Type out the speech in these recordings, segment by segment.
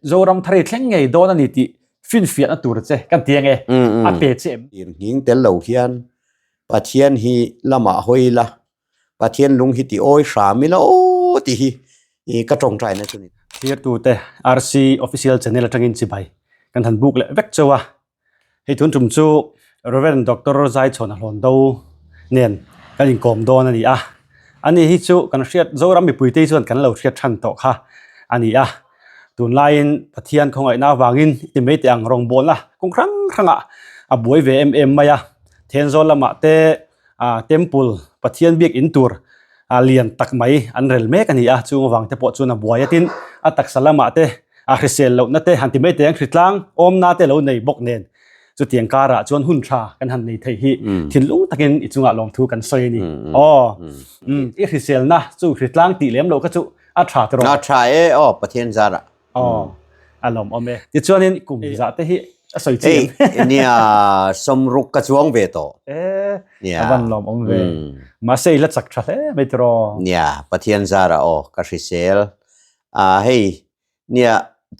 Zoram thar i thleng ngei dawn a ni tih finfiahna tur che kan ti ange, a pe che em? Nghing tel lo hian Pathian hi lamah hawi ila, Pathian lung hi ti awi hram ila aw tih hi i ka tawngtaina chu a ni. Thirtute RC Official Channel atangin chibai kan han buk leh vek chauh a. Hei tun tum chu Rev. Doctor Zaichhawn Hlawn Do nen kan inkawm dawn a ni a. Ani hi chu kan hriat Zoram mipuite hi chuan kan lo hriat than tawh kha a ni a. Tunlaiin Pathian khawngaihna avangin i ti mai teh ang rawngbawlna kawng hrang hrangah a buai ve em em mai a. Thenzawl lamah te Temple Pathian biak in tur lian tak mai an rel mek a ni a, chung avang te pawh chuan a buai a tin a taksa lamah te a hrisel lohna te han ti mai teh ang hritlang awmna te lo nei bawk nen chutiang karah chuan hun tha kan han nei thei hi thinlung takin i chungah lawmthu kan sawi a ni. Aw i hriselna chu hritlang tih lem loh kha chu a tha tawh. A tha e aw Pathian zarah. Aw, a lawm awm e. Tichuanin kum zah te hi a sawi chi em? Ei, nia, sawmruk ka chuang ve tawh. E, a van lawm awm ve. Mahse i la chak tha hle mai tiraw? Nia, Pathian zarah aw, ka hrisel. Ah, hei, nia,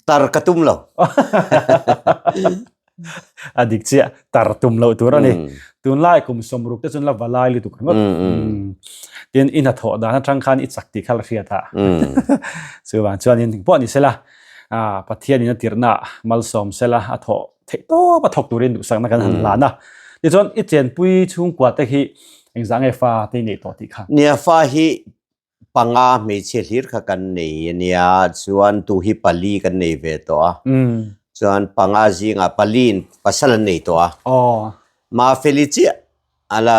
tar ka tum lo. A dik chiah, tar tum loh tur a ni. Tunlai kum sawmruk te chuan la va lai lutuk ringawt. Tin, i hnathawh dan atang khan i chak tih kha la hriat a. Chuvang chuanin pawh ni sela, Pathianin a tirhna malsawm sela a thawh theih tawp a thawk turin duhsakna kan han hlan a. Tichuan, i chenpui chhungkua te hi engzah nge fa te i neih tawh tih kha? Nia, fa hi Panga hmeichhia hlir kha kan nei a nia, chuan tu hi pali kan nei ve tawh a, chuan panga zingah paliin pasal an nei tawh a, Mafeli chiah a la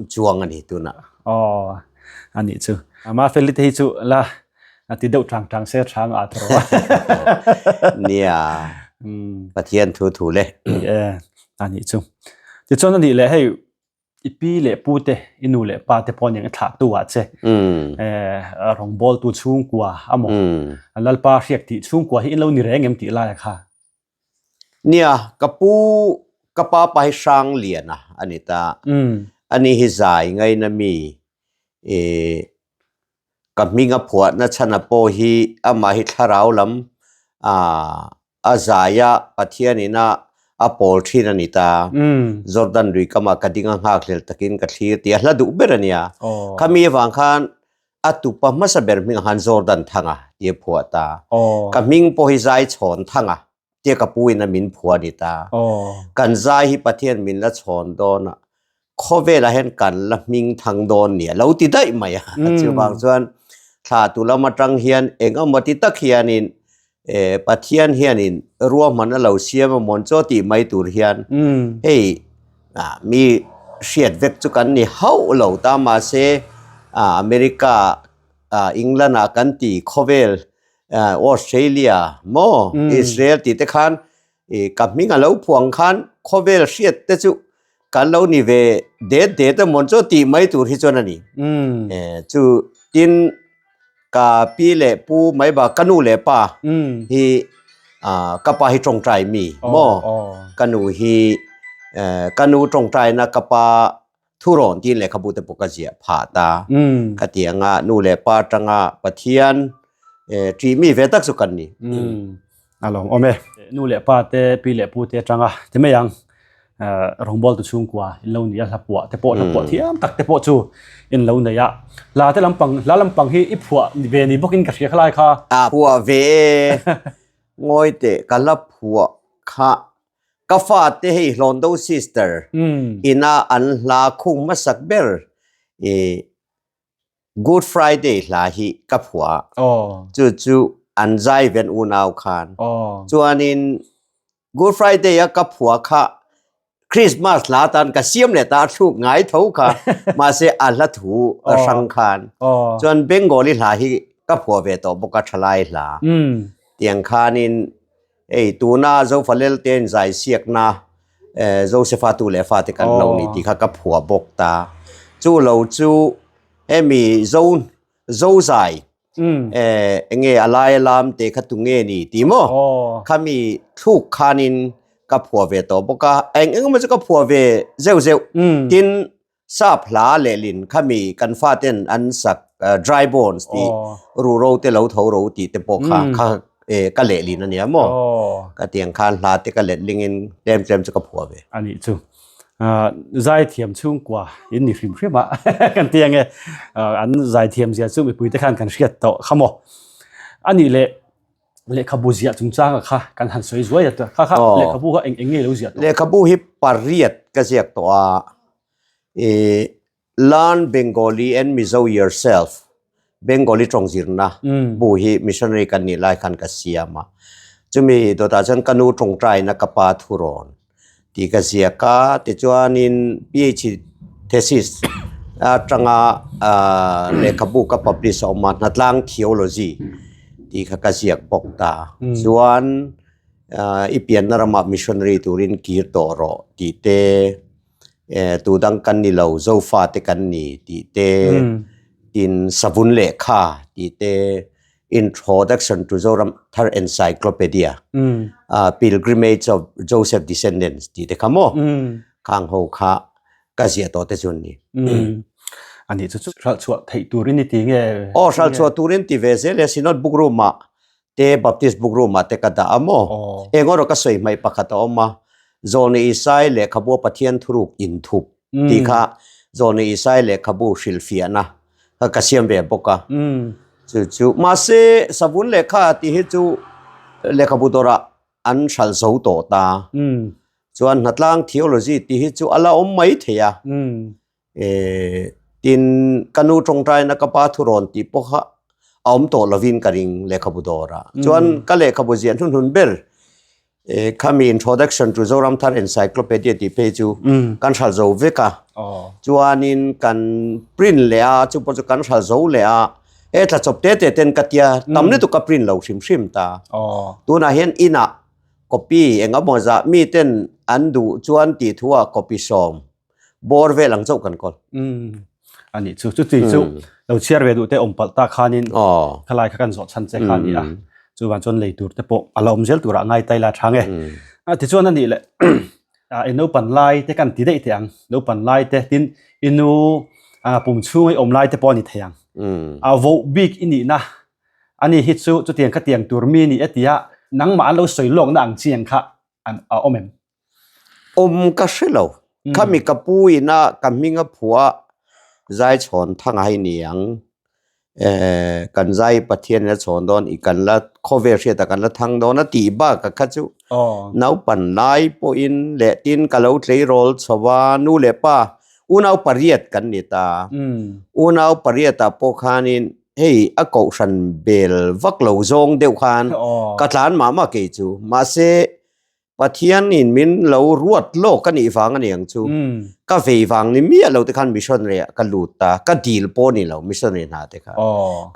chuang a ni tunah. Aw, a nih chu. Mafeli te hi chu la ti deuh tang tang se tha ngah tawh a. Nia, Pathian thu thu le. A nih chu. Tichuan a nih leh hei I pi leh pu te, i nu leh pa te pawh nen i thlahtu ah che rawngbawltu chhungkua a maw? Lalpa hriak tih chhungkua hi in lo ni reng em tih lai a kha? Nia, ka pu, ka pa pa hi hrang lian a a ni ta. Ani hi zai ngaina mi i ka hming a phuahna chhan a pawh hi amah hi thlarau lam A zai a, Pathian in a a pawl thin a ni ta. Jordan lui kamah ka ding a nghakhlel takin ka thlir tih a hla duh ber a nia. Khami avang khan a tupa hmasa ber hmingah khan Jordan Thanga tih a phuah ta. Ka hming pawh hi Zai Chhawn Thanga tia ka pu in a min phuah a ni ta. Kan zai hi Pathian min la chhawn dawn a, khawvelah hian kan la hming thang dawn nia lo ti daih mai a. Chuvang chuan thla tu lam atang hian eng emaw ti tak hianin Pathian hianin ruahman a lo siam a mawn chaw tih mai tur hian hei mi hriat vek chu kan ni hauh lo ta mahse America England ah kan ti khawvel Australia maw Israel tih te khan ka hming a lo phuang khan khawvel hriat te chu kan lo ni ve det det a mawn chaw tih mai tur hi chuan a ni. Chu tin ka pi leh pu mai ba ka nu leh pa hi ka pa hi tawngtai mi maw ka nu hi ka nu tawngtaina ka pa thurawn tiin lehkhabu te pawh ka ziah phah ta ka ti anga nu leh pa atanga Pathian ṭih mi ve tak chu kan ni. A lawm awm e. Nu leh pa te, pi leh pu te atanga ti mai ang rawngbawltu chhungkua in lo ni a, hla puah te pawh hla puah thiam tak te pawh chu in lo nei a. Hla te lampang hla lampang hi i phuah ve ni bawkin ka hria khalai kha. A phuah ve e. Ngawi teh ka hla phuah kha ka fate hei Hlawndo sister ina an hla khung hmasak ber i Good Friday hla hi ka phuah a, chu chu an zai ven unau khan. Chuanin Good Friday a ka phuah kha Christmas hla tan ka siam leh ta a thluk ngai tho kha mahse a hla thu a hrang khan. Chuan Bengali hla hi ka phuah ve tawh bawk a thalai hla. Tiang khanin Hei tuna Zofalel te in zai siakna Josefa tu leh fate kan lo ni tih kha ka phuah bawk ta. Chu lo chu hemi Zo Zozai enge a lai a lam te kha tu nge ni tih maw? Khami thluk khanin ka phuah ve tawh bawk a. Eng eng emaw chu ka phuah ve zeuh zeuh. Tin Sap hla lehlin khami kan faten an sak Dry Bones tih ruhro te lo tho ro tih te pawh kha kha. eh ka lehlin a nia maw? Ka tiang khan hla te ka letlingin tlem tlem chu ka phuah ve. A nih chu. Zaithiam chhungkua in ni hrim hrim a kan ti ange. An zaithiam zia chu mipui te khan kan hriat tawh kha maw. A nih leh lehkhabu ziah chungchanga kha kan han sawi zuai a kha kha lehkhabu kha eng eng nge lo ziah tawh? Lehkhabu hi pariat ka ziak tawh a. Learn Bengali and Mizo Yourself, Bengali tawng zirna bu hi missionary kan nih lai khan ka siam a. Chumi dawtah chuan ka nu tawngtaina ka pa thurawn tih ka ziak a, tichuanin PhD thesis atanga lehkhabu ka publish a awm a, Hnatlang Theology tih kha ka ziak bawk ta. Chuan i pianna ramah missionary turin kir tawh rawh tih te, eh tu dang kan ni lo zofa te kan ni tih te tin savun lehkha tih te introduction to Zoram Thar Encyclopedia ah pilgrimage of Joseph descendants tih te kha maw khang ho kha ka ziah tawh te chu an ni. Ani chu chu hralh chhuah theih turin i ti nge? Aw hralh chhuah turin ti ve zel e Synod book room ah te Baptist book room ah te ka dah a maw? Eng erawh ka sawi hmaih pakhat a awm a, Zawlni Isai lehkhabu a Pathian thuruk inthup tih kha Zawlni Isai lehkhabu hrilhfiahna kha ka siam ve bawk a. Chu chu mahse savun lehkha tih hi chu lehkhabu dawrah an hralh zo tawh ta. Chuan hnatlang theology tih hi chu a la awm mai thei a. Tin, ka nu tawngtaina ka pa thurawn tih pawh kha a awm tawh lovin ka ring lehkhabu dawrah. Chuan ka lehkhabu ziah hnuhnun ber khami Introduction to Zoram Thar Encyclopedia tih phei chu kan hralh zo vek a. Chuanin kan print leh a, chu pawh chu kan hralh zo leh a, he tla chawp te te ten ka tia tam lutuk ka print lo hrim hrim ta. Tunah hian inah copy eng emaw zah miten an duh chuan tih thuah copy sawm bawr vel ang chauh kan kawl. A nih chu, chuti chu lo chhiar ve duh te awm palh ta khanin khalai kha kan zawh chhan che kha a ni a. Chuvang chuan lei tur te pawh a la awm zel turah ngai tai la tha nge. Tichuan a nih leh i naupan lai te kan ti daih teh ang, naupan lai te tin i nu pum chhunga i awm lai te pawh a ni thei ang. A voh bik i nihna ani hi chu chutiang khatiang tur mi a ni e tia nangmah an lo sawi lawkna ang chiang kha an a awm em? Awm ka hre lo. Khami ka pu ina ka hming a phuah zai chhawn thang a hei ni ang. Eh kan zai Pathian in a chhawn dawn i kan la khawvel hriat ah kan la thang dawn a tih bak a kha chu naupan lai pawhin leh tin ka lo tleirawl chho a nu leh pa unau pariat kan ni ta. Unau pariat ah pawh khanin hei a kohhran bel vak lo zawng deuh khan ka tlan mah mah kei chu mahse Pathian in min lo ruat lawk a nih vang a ni ang chu. Ka vei vang ni miah lo te khan missionary ah ka lut ta, ka dil pawh ni lo missionary hna te kha.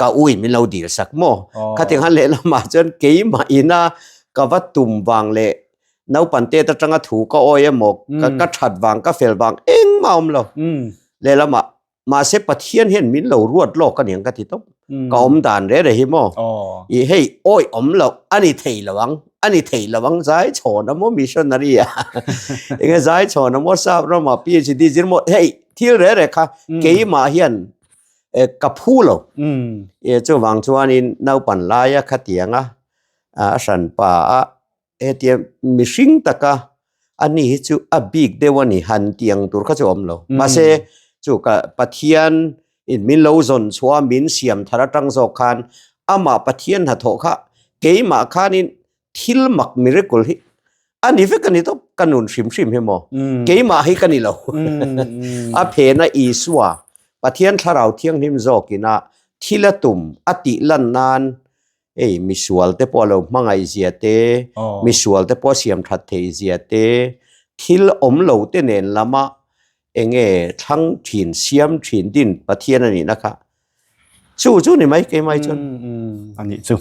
Ka u in min lo dil sak maw. Khatiang khan lehlamah chuan keimah ina ka va tum vang leh naupang tet atanga thu ka awi emaw ka that vang ka fel vang engmah a awm lo. Lehlamah Mahse Pathian hian min lo ruat lawk a niang ka ti tawp. Ka awm dan re re hi maw. I hei awi awm lo a ni thei lo ang, a ni thei lo ang zai chhawn a maw missionary a. Enge zai chhawn a maw sap ramah PhD zir maw hei thil re re kha keimah hian ka phu lo. Chuvang chuanin naupan laia khatianga a hranpa a Hetia mihring taka a ni hi chu a bik deuh a ni han tih ang tur kha chu a awm lo. Mahse chu ka Pathian in min lo zawn chhuah a min siam thar atang zawk khan amah Pathian hnathawh kha keimah khanin thil mak miracle hi a ni vek a ni tawp ka nun hrim hrim hi maw keimah hi ka ni lo. A phena Isua Pathian thlarau thianghlim zawkina thil a tum a tih lan nan Hei misual te pawh a lo hmangaih zia te, misual te pawh a siam that theih zia te, thil awm lo te nen lama enge thlang thin, siam thin din Pathian a nihna kha chu chu ni mai keimah hi chuan. A nih chu.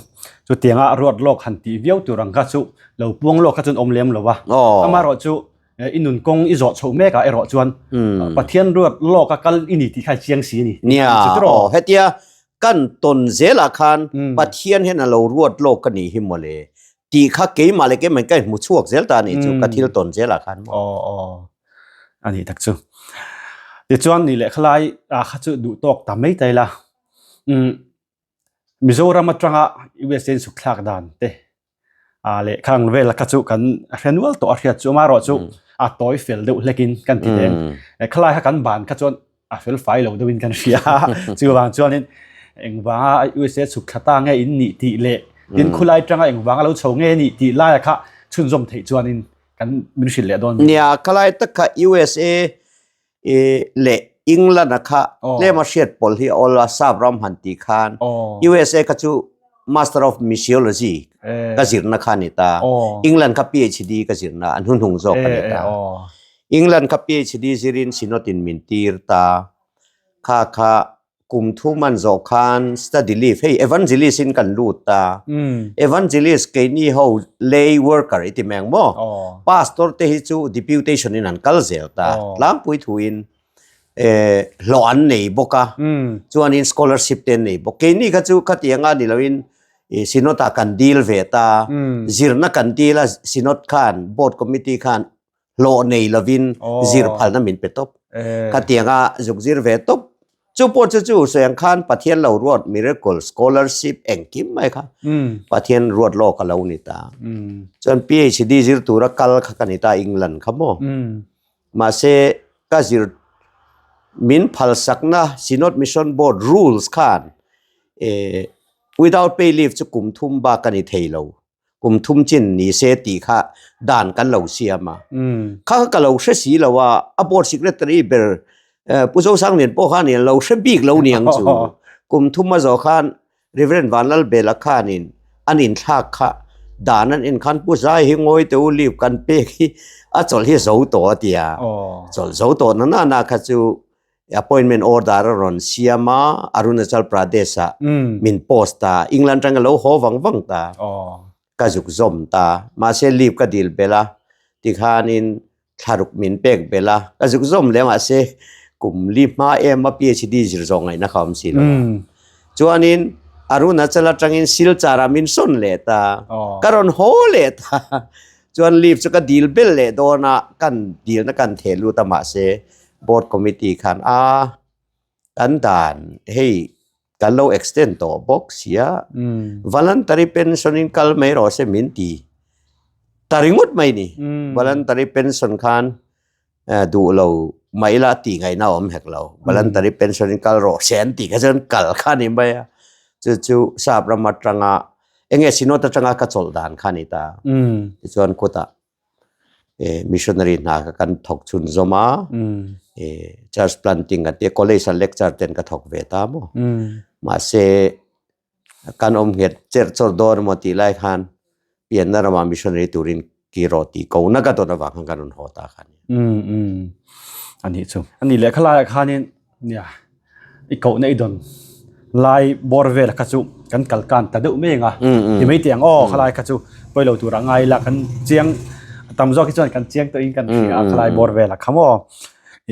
Chutianga ruat lawk han tih viau tur ang kha chu lo puang lawk kha chuan awm lem lo a. Amaherawh chu i nun kawng i zawh chhoh mek ah erawh chuan Pathian ruat lawk a kal i ni tih kha i chiang si a ni. Nia, aw hetia kan tawn zelah khan Pathian hian a lo ruat lawk ka nih hi mawle tih kha keimah leh keimah in ka inhmu chhuak zel ta a nih chu ka thil tawn zelah khan maw. Aw aw a nih tak chu. Tichuan ni leh khalai ah kha chu duh tawk ta mai ta ila. Umm. Mizoram atanga USA in sukthlak dan te a leh khang vel kha chu kan hre nual tawh a hriat chu amaherawh chu a tawi fel deuh hlekin kan ti teng. Khalai kha kan ban kha chuan a fel fai lo deuhin kan hria a, chuvang chuanin engvanga USA chhuk thla ta nge in nih tih leh tin khulai tanga engvanga lo chho nge nih tih laia kha chhunzawm theih chuanin kan min hrilh leh dawn. Nia, khalai tak kha USA leh England a kha tlema hriat pawl hi a awl a, sap ram han tih khan USA kha chu Master of Missiology ka zirna kha a ni ta, England kha PhD ka zirna a hnuhnung zawk a ni ta. England kha PhD zirin Synod in min tir ta, kha kha kum thum an zawh khan study leave hei evangelist in kan lut ta, evangelist keini ho lay worker i ti meng maw, pastor te hi chu deputation in an kal zel ta, tlangpui thu in hlawh an nei bawk a, chuanin scholarship te an nei bawk, keini kha chu khatiang a ni loin Synod ah kan dil ve ta, zirna kan dil a Synod khan board committee khan hlawh nei lovin zir phalna min pe tawp. Khatianga zuk zir ve tawp. Chu pawh chu chu sawi ang khan Pathian lo ruat miracle scholarship engkim mai kha Pathian ruat lawk a lo ni ta. Chuan PhD zir tura kal kha ka ni ta England kha maw. Mahse ka zir min phalsakna Synod Mission Board rules khan without pay leave chu kum thum bak ka ni thei lo. kum thum chin ni se tih kha dan kan lo siam a. Kha kha ka lo hre si lo a, a board secretary ber Pu Zosanglian pawh khan in lo hre bik lo niang chu. Kum thum a zawh khan Reverend Vanlalbela khanin an inthlak kha dan an en khan Pu Zai hi ngawi teh u leave kan pek hi a chawlh hi zo tawh a ti a. Chawlh zo tawh na na na kha chu appointment order a rawn siam a, Arunachal Pradesh ah min post ta, England atang ka lo haw vang vang ta, ka zuk zawm ta, mahse leave ka dil belh a, tikhanin thlaruk min pek belh a, ka zuk zawm leh mahse kum li hma em a PhD zir zawh ngaihna kha awm si lo a. Chuanin Arunachal atangin Silchar ah min sawn leh ta, ka rawn haw leh ta, chuan leave chu ka dil belh leh dawn a, kan dilna kan theh lut a mahse Board committee khan a kan dan hei kan lo extend tawh bawk sia voluntary pension in kal mai rawh se min ti ta ringawt mai ni voluntary pension khan duh lo mai la tih ngaihna a awm hek lo voluntary pension in kal rawh se an tih kha chuan kal kha a ni mai a chu chu sap ram atanga enge synod atanga ka chawlh dan kha a ni ta tichuan khutah missionary hna kha kan thawk chhun zawm a, church planting kan tia college a lecture ten ka thawk ve ta maw. Mahse kan awm nghet cherh chawrh dawn emaw tih lai khan pianna ramah missionary turin ki rawh tih ko na ka dawn avang khan kan rawn haw ta kha a ni. A nih chu. A nih leh khalaiah khanin Nia, i kohna i dawn lai bawr vel kha chu kan kal kan ta deuh mai ang a, ti mai teh ang aw khalai kha chu pawi lo tur a ngai ila kan chiang a tam zawk hi chuan kan chiang tawhin kan hria a khalai bawr vel a kha maw.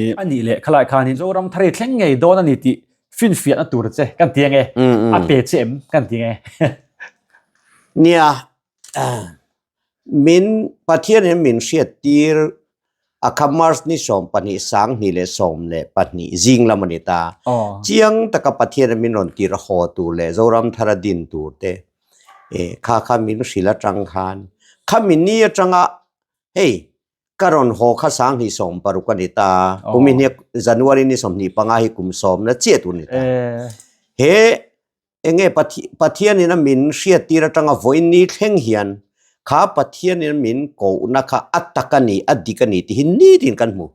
Ih a nih leh khalai khan hi Zoram thar hi thleng ngei dawn a ni tih finfiahna tur che kan ti ang e, a pe che em kan ti ang e. Nia, Min Pathianin min hriattir a kha March ni 12 2022 zing lam a ni ta. Chiang taka Pathianin min rawn tir haw tur leh Zoram thara din tur te kha kha min hrilh atang khan khami ni atanga hei ka rawn haw kha 2016 a ni ta. Kum hi January ni 25 hi kum sawmna chiah tur a ni ta. He Enge Pathianin a min hriattir atanga vawiin ni thleng hian kha Pathianin a min kohna kha a tak a ni, a dik a ni tih hi nitin kan hmu.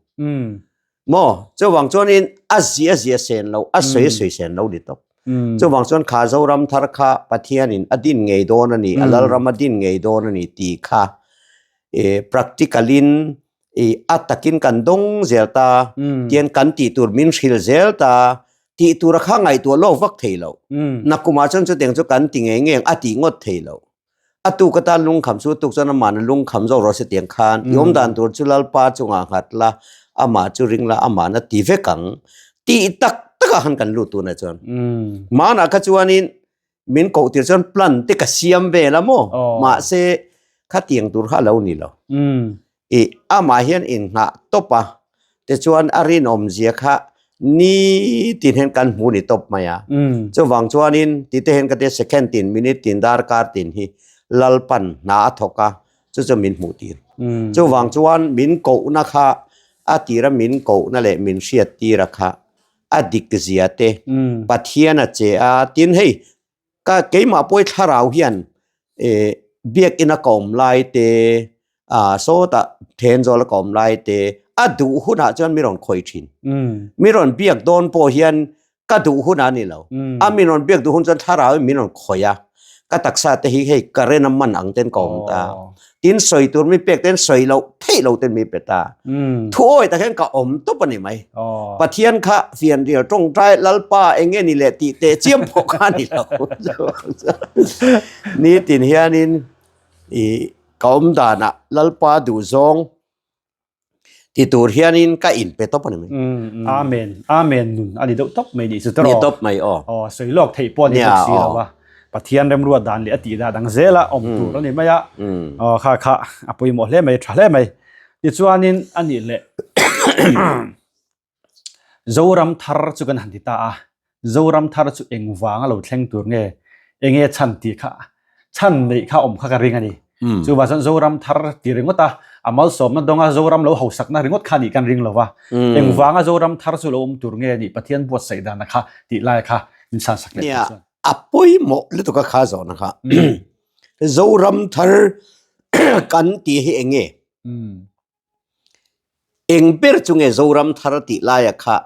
Maw? Chuvang chuanin a zia zia sen lo, a sawi a sawi sen lo ni tawp. Chuvang chuan kha Zoram thar kha Pathianin a din ngei dawn a ni, a Lalram a din ngei dawn a ni tih kha practical in I a takin kan dawng zel ta, tian kan tih tur min hrilh zel ta, tih tura kha ngaihtuah lawk vak thei lo. Nakumah chuan chutiang chu kan ti ngei ngei ang a tih ngawt thei lo. A tuk atan lungkham chu tuk chuan amahna lungkham zawk rawh se tiang khan i awm dan tur chu Lalpa chungah nghat la, amah chu ring la, amahna ti vek ang tih tak takah khan kan lut tunah chuan. Hmanah kha chuanin min koh tir chuan plan te ka siam vel a maw mahse khatiang tur kha a lo ni lo i amah hian innghah tawp a tichuan a rinawm zia kha. Ni tin hian kan hmu ni tawp mai a. Chuvang chuanin ti te hian ka tia second tin, minute tin, darkar tin hi Lalpan hna a thawk a, chu chu min hmuh tir. Chuvang chuan min kohna kha a tira min kohna leh min hriat tira kha a dik zia te Pathian a che a, tin hei Ka keimah pawi thlarau hian eh biakina ka awm lai te ah sawtah thenzawl a ka awm lai te a duh hunah chuan mi rawn khawih thin. Mi rawn biak dawn pawh hian ka duh hunah a ni lo. A mi rawn biak duh hun chuan thlarau in min rawn khawih a, ka taksa te hi hei current a man ang ten ka awm ta. Tin sawi tur mi pek ten sawi loh theih lo ten mi pe ta. Thu awi tak hian ka awm tawp a ni mai. Pathian kha fianrial tawngtai Lalpa eng nge ni leh tih teh chiam pawh kha a ni lo. Nitin hianin i ka awm danah Lalpa duhzawng Ti tur hianin ka inpe tawp a ni mai. Amen. Amen nun a ni deuh tawp mai nih chu tawh. Ni tawp mai aw. Aw, sawi lawk theih pawh a ni bawk si lo a. Pathian remruat dan leh a tih dah dang zela awm tur a ni mai a. Aw, kha kha a pawimawh hle mai, tha hle mai. Tichuanin a nih leh Zoram thar chu kan han ti ta a, Zoram thar chu engvanga lo thleng tur nge, enge chhan tih kha, chhan neih kha awm kha ka ring a ni. Chuvang chuan Zoram thar ti ringawt a, a malsawmna dawnga Zoram lo hausakna ringawt kha nih kan ring lo va, engvanga Zoram thar chu lo awm tur nge nih Pathian buatsaih dana kha tih lai kha min chhansak leh Nia, a pawimawh lutuk a kha zawhna kha. Zoram thar kan tih hi enge? Eng ber chu nge Zoram thar tih laia kha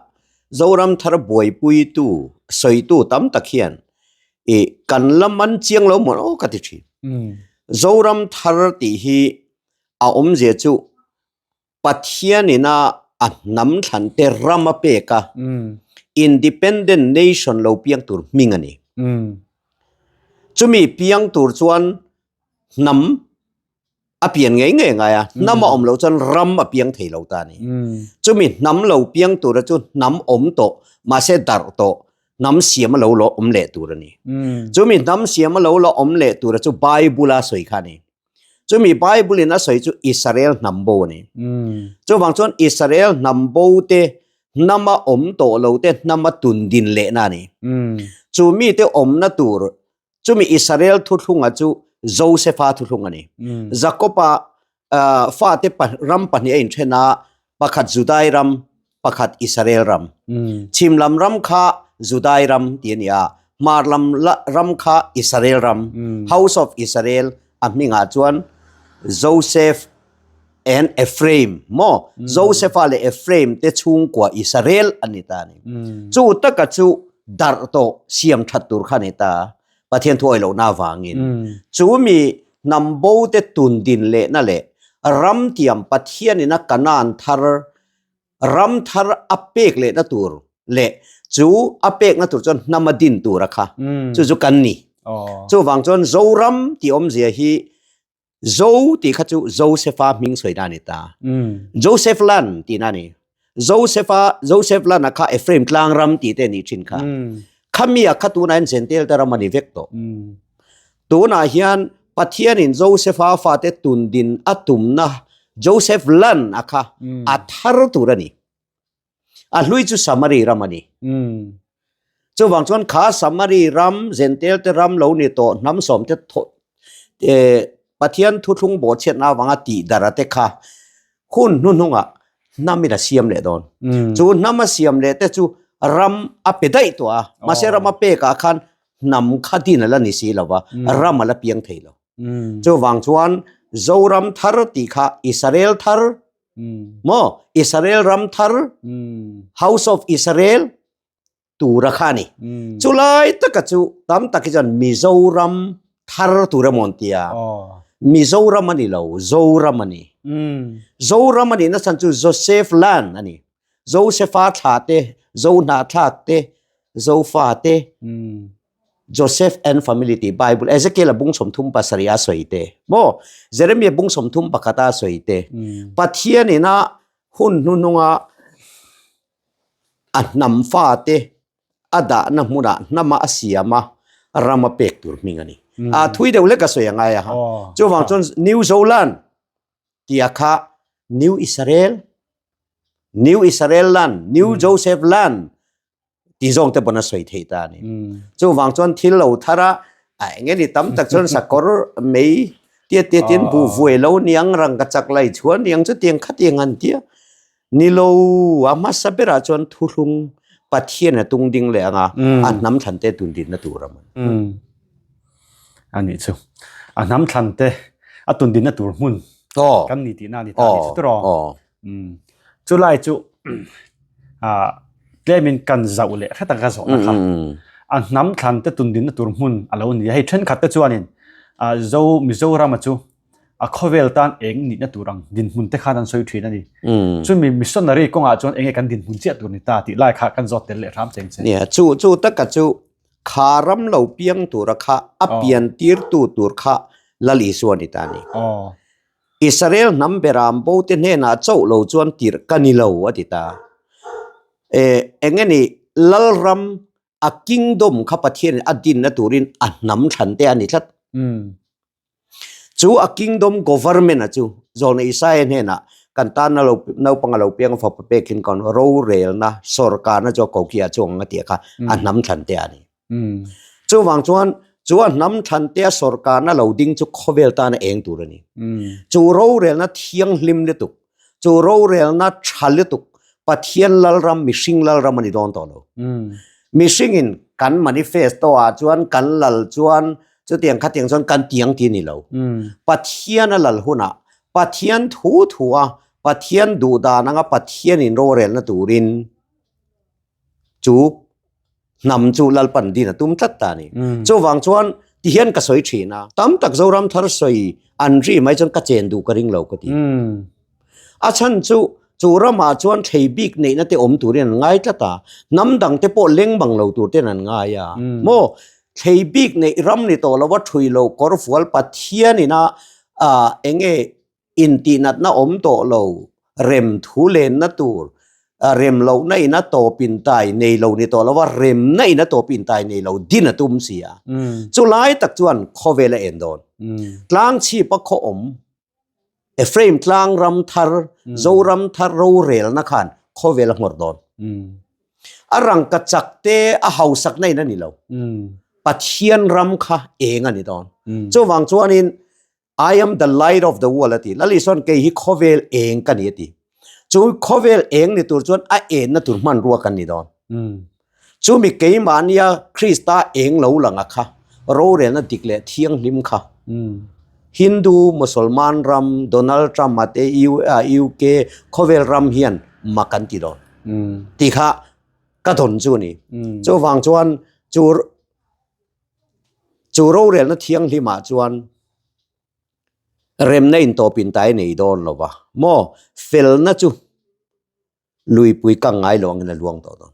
Zoram thar buaipuitu, sawitu tam tak hian ih kan la man chiang lo maw aw ka ti thin. Zoram thar tih hi a awmzia chu Pathianin a a hnam thlan te ram a pek a, Independent Nation lo piang tur hming a ni. Chumi piang tur chuan hnam a pian ngei ngei ngai a, hnam a awm loh chuan ram a piang thei lo ta a ni. Chumi hnam lo piang tura chu hnam awm tawh, mahse darh tawh, hnam siam a lo la awm leh tur a ni. Chumi hnam siam a lo la awm leh tura chu Bible a sawi kha a ni. Chumi Bible in a sawi chu Israel hnam bo a ni. Chuvang chuan Israel hnam bo te hnam a awm tawh lo te hnam a tun din lehna a ni. Chu mite awmna tur Chumi Israel thuthlunga chu Josefa thuthlung a ni. Jakoba fate ram pahnih a inthen a, pakhat Judai ram, pakhat Israel ram. Chhim lam ram kha Judai ram tih a ni a, hmar lam ram kha Israel ram, House of Israel, a hmingah chuan Joseph and Ephraim maw? Josefa leh Ephraim te chhungkua Israel an ni ta a ni. Chu taka chu darh tawh siam that tur kha a ni ta, Pathian thu awilohna avangin. Chu mi hnam bo te tun din lehna leh ram tiam Pathianin a Kanaan thar ram thar a pek lehna tur leh chu a pekna tur chuan hnam a din tur a kha chu chu kan ni. Chuvang chuan Zoram tih awmzia hi Zo tih kha chu Josefa hming sawi na a ni ta. Joseph Lan tih na a ni. Josefa, Joseph Lan a kha Ephraim tlang ram tih te a nih thin kha. Khami a kha tunah hian Gentile te ram a ni vek tawh. Tunah hian Pathianin Josefa fate tundin a tumna Joseph Lan a kha a thar tur a ni. A hlui chu Samari ram a ni. Chuvang chuan kha Samari ram, Gentile te ram lo ni tawh hnam sawm te Pathian thuthlung bawhchhiatna avanga tih dara te kha hun hnuhnungah hnamin a siam leh dawn. Chu hnam a siam leh te chu ram a pe daih tawh a, mahse ram a pekah khan hnam kha din a la ni si lo va, ram a la piang thei lo. Chuvang chuan Zoram thar tih kha Israel thar Maw? Israel ram thar, House of Israel, tura kha a ni. Chulai taka chu tam tak hi chuan Mizoram thar tur emaw an ti a. Mizoram a ni lo, Zoram a ni. Zoram a nihna chhan chu Joseph land a ni. Josefa thla te, Zohnahthlak te, Zofa te, Joseph and family tih Bible Ezekiel a bung 37 a sawi te maw Jeremiah bung 31 a sawi te Pathian ina hun hnuhnunga a hnam fa te a dahna hmunah hnama a siam a ram a pek tur hming a ni. A thui deuh lek a sawi a ngai a ha. Chuvang chuan New Zealand tia kha New Israel. New Israel Land, New Joseph Land ti zawng te pawn a sawi theih ta a ni. Chuvang chuan thil lo thar a, a eng nge ni tam tak chuan sakawr mei tia tia tin buh vuai lo niang rang ka chak lai chhuan niang chutiang khatiang an tia. Ni lo a hmasa berah chuan thuhlung Pathian a tung ding leh anga a hnam thlan te tun dinna tur a man. A nih chu. A hnam thlan te a tun dinna tur hmun kan ni tihna a ni ta a nih chu tiraw? Chulai chu tlemin kan zauh leh hret ang ka zawhna kha. A hnam thlan te tun dinna tur hmun a lo ni a. Hei thenkhat te chuanin Zo Mizorama chu a khawvel tan eng nihna tur ang dinhmun te khan an sawi thin a ni. Chumi missionary kawngah chuan enge kan dinhmun chiah tur ni ta tih lai kha kan zawt tel leh hram cheng che. Nia, chu chu taka chu kha ram lo piang tura kha a pian tirtu tur kha Lal Isua ni ta a ni. Israel hnam beram bo te hnenah chauh lo chuan tirh ka ni lo a ti ta. E, enge ni Lalram a kingdom kha Pathianin a dinna turin a hnam thlan te a ni tlat. Chu a kingdom government a chu Zawlna Isaia hnenah kan tan a lo naupang a lo piang a fapa pekin kan rorelna sorkarna chu a kokiah chu ang a tih kha a hnam thlan te a ni. Chuvang chuan chu a hnam thlan te a sorkarna lo ding chu khawvel tana eng tur a ni. Chu rorelna thianghlim lutuk, chu rorelna tha lutuk Pathian Lalram mihring Lalram a ni dawn tawh lo. Mihringin kan manifesto ah chuan kan lal chuan Chutiang khatiang chuan kan tiang ti a ni lo. Pathian a lal hunah Pathian thu thu a, Pathian duh dan anga Pathian in rorelna turin chu hnam chu Lalpan din a tum tlat ta a ni. Chuvang chuan tihian ka sawi thin a, tam tak Zoram thar sawi an ri mai chuan ka chen duh ka ring lo ka ti. A chhan chu, chu ramah chuan thlei bik neihna te awm turin an ngai tlat a, hnam dang te pawh leng bang lo tur ten an ngai a. Maw? Thlei bik neih ram ni tawh lova thui lo kawrfual Pathian ina eng nge intihnatna awm tawh lo, rem thu lenna tur, rem lohna ina tawp intai nei lo ni tawh lova remna ina tawp intai nei lo din a tum si a. Chulai tak chuan khawvel a en dawn. Tlangchhip a khaw awm Ephraim tlang ram thar, Zoram thar rorelna khan khawvel a nghawr dawn. A rangka chak te a hausakna in a ni lo. Pathian ram kha eng a ni dawn. Chuvang chuanin I am the light of the world a ti. Lal Isuan kei hi khawvel eng ka ni a ti. Chu khawvel eng ni tur chuan a enna tur hmanrua kan ni dawn. Chumi keimahnia Krista eng lo lang a kha, rorelna dik leh thianghlim kha. Hindu, Mosolman ram, Donald Trump a te UK khawvel ram hian mak an ti dawn tih kha ka dawn chu a ni. Chuvang chuan chu chu rorelna thianghlimah chuan remna intawpin tai nei dawn lo va maw? Felna chu luipui kang ngai lo angin a luang tawh dawn.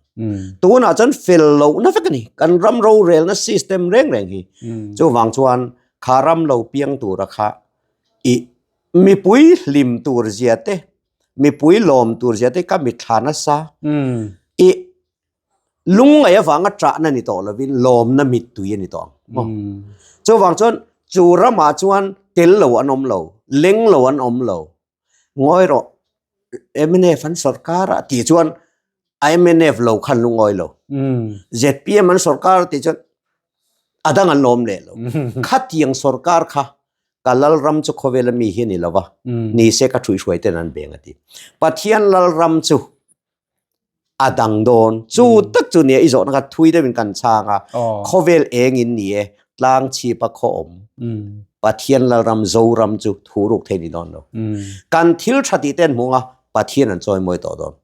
Tunah chuan fel lohna vek a ni. Kan ram rorelna system reng reng hi. Chuvang chuan kha ram lo piang tura kha i mipui hlim tur zia te, mipui lawm tur zia te ka mitthla nasa. I lungngaih avanga ṭahna ni tawh lovin lawmna mittui a ni tawh ang. Chuvang chuan chu ramah chuan tel lo an awm lo, leng lo an awm lo. Ngawi rawh, mnf an sorkar a tih chuan mnf lo khan lungawi lo. ZPM an sorkar a tih chuan a dang an lawm leh lo. Khatiang sorkar kha ka Lalram chu khawvel a mi hi a ni lo va, ni se ka ṭhuihhruai ten an beng a ti. Pathian Lalram chu a dang dawn. Chu tak chu nia i zawhna kha thui deuhin kan chhang a, khawvel engin ni e, tlang chhip a khaw awm. Pathian Lalram Zoram chu thu ruk thei ni dawn lo. Kan thil tha tih te an hmu ang a, Pathian an chawimawi tawh dawn.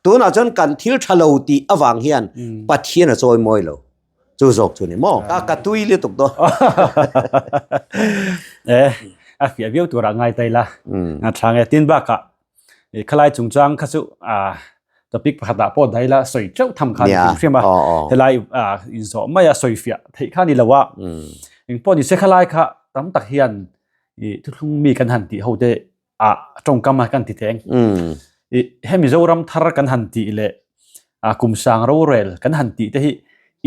Tunah chuan kan thil tha lo tih avang hian Pathian a chawimawi lo. Chu zawk chu ni maw? Ka ka tui lutuk dawn. E, a fiah viau turah ngai ta ila. A tha nge tin bakah I khalai chungchang kha chu topic pakhat ah pawh daila sawi teuh tham kha ni hrim hrim a helai inzawh mai a sawi fiah theih kha ni lo a engpawh ni se khalai kha tam tak hian i thuthlung mi kan han tih ho te a tawngkam a kan ti teng i hemi Zoram thar kan han tih leh a kum sang rorel kan han tih te hi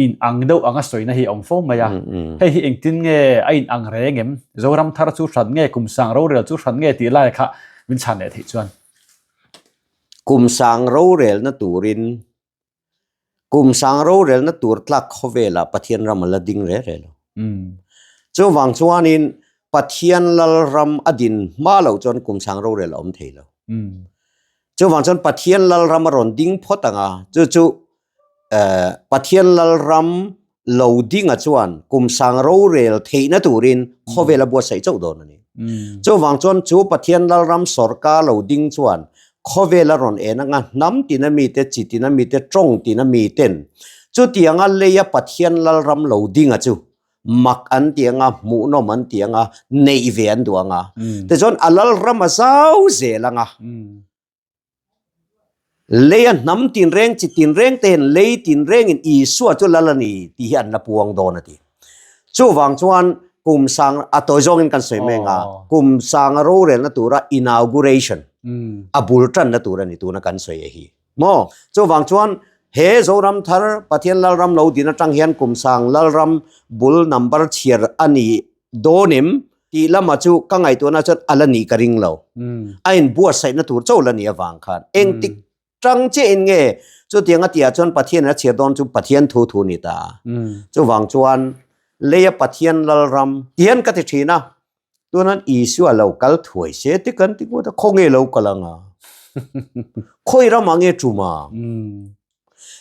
in ang deuh anga sawina hi a awm fo mai a. Hei hi engtin nge a in ang reng em? Zoram thar chu hran nge kum sang rorel chu hran nge tih lai kha min chhan leh theih chuan. Kum sang rorelna turin, kum sang rorelna tur tlak khawvelah Pathian ram a la ding re re lo. Chuvang chuanin Pathian lal ram a din hma loh chuan kum sang rorel a awm thei lo. Chuvang chuan Pathian lal ram a rawn ding phawt ang a, chu chu Pathian lal ram lo dinga chuan kum sang rorel theihna turin khawvel a buatsaih chauh dawn a ni. Chuvang chuan chu Pathian lal ram sawrkar lo ding chuan khawvel a rawn en anga hnam tina mite, chi tina mite, tawng tina miten chutianga leia Pathian lal ram lo dinga chu mak an ti anga, hmuhnawm an ti anga, neih ve an duh anga. Tichuan a lal ram a zau zel anga. Leia hnam tinreng, chi tinreng te hian lei tinrengin Isua chu lal a ni tih hi an la puang dawn a ti. Chuvang chuan kum sang, a tawi zawngin kan sawi mek a, kum sanga rorelna tura inauguration, a bul tanna tur a ni tuna kan sawi a hi. Maw? Chuvang chuan he Zoram thar Pathian Lalram lo din atang hian kum sang Lalram bul number chhiar a ni dawn em tih lamah chu ka ngaihtuahna chuan a la nih ka ring lo. A inbuatsaihna tur chauh la nih avang khan engtik tang chiahin nge chutiang a tihah chuan Pathian a chhiar dawn chu Pathian thu thu ni ta. Chuvang chuan leia Pathian Lalram ti hian ka ti thin a, tunan Isua lo kal thuai se ti kan ti ngawt a, khawnge lo kal anga? Khawi ramah nge tum a?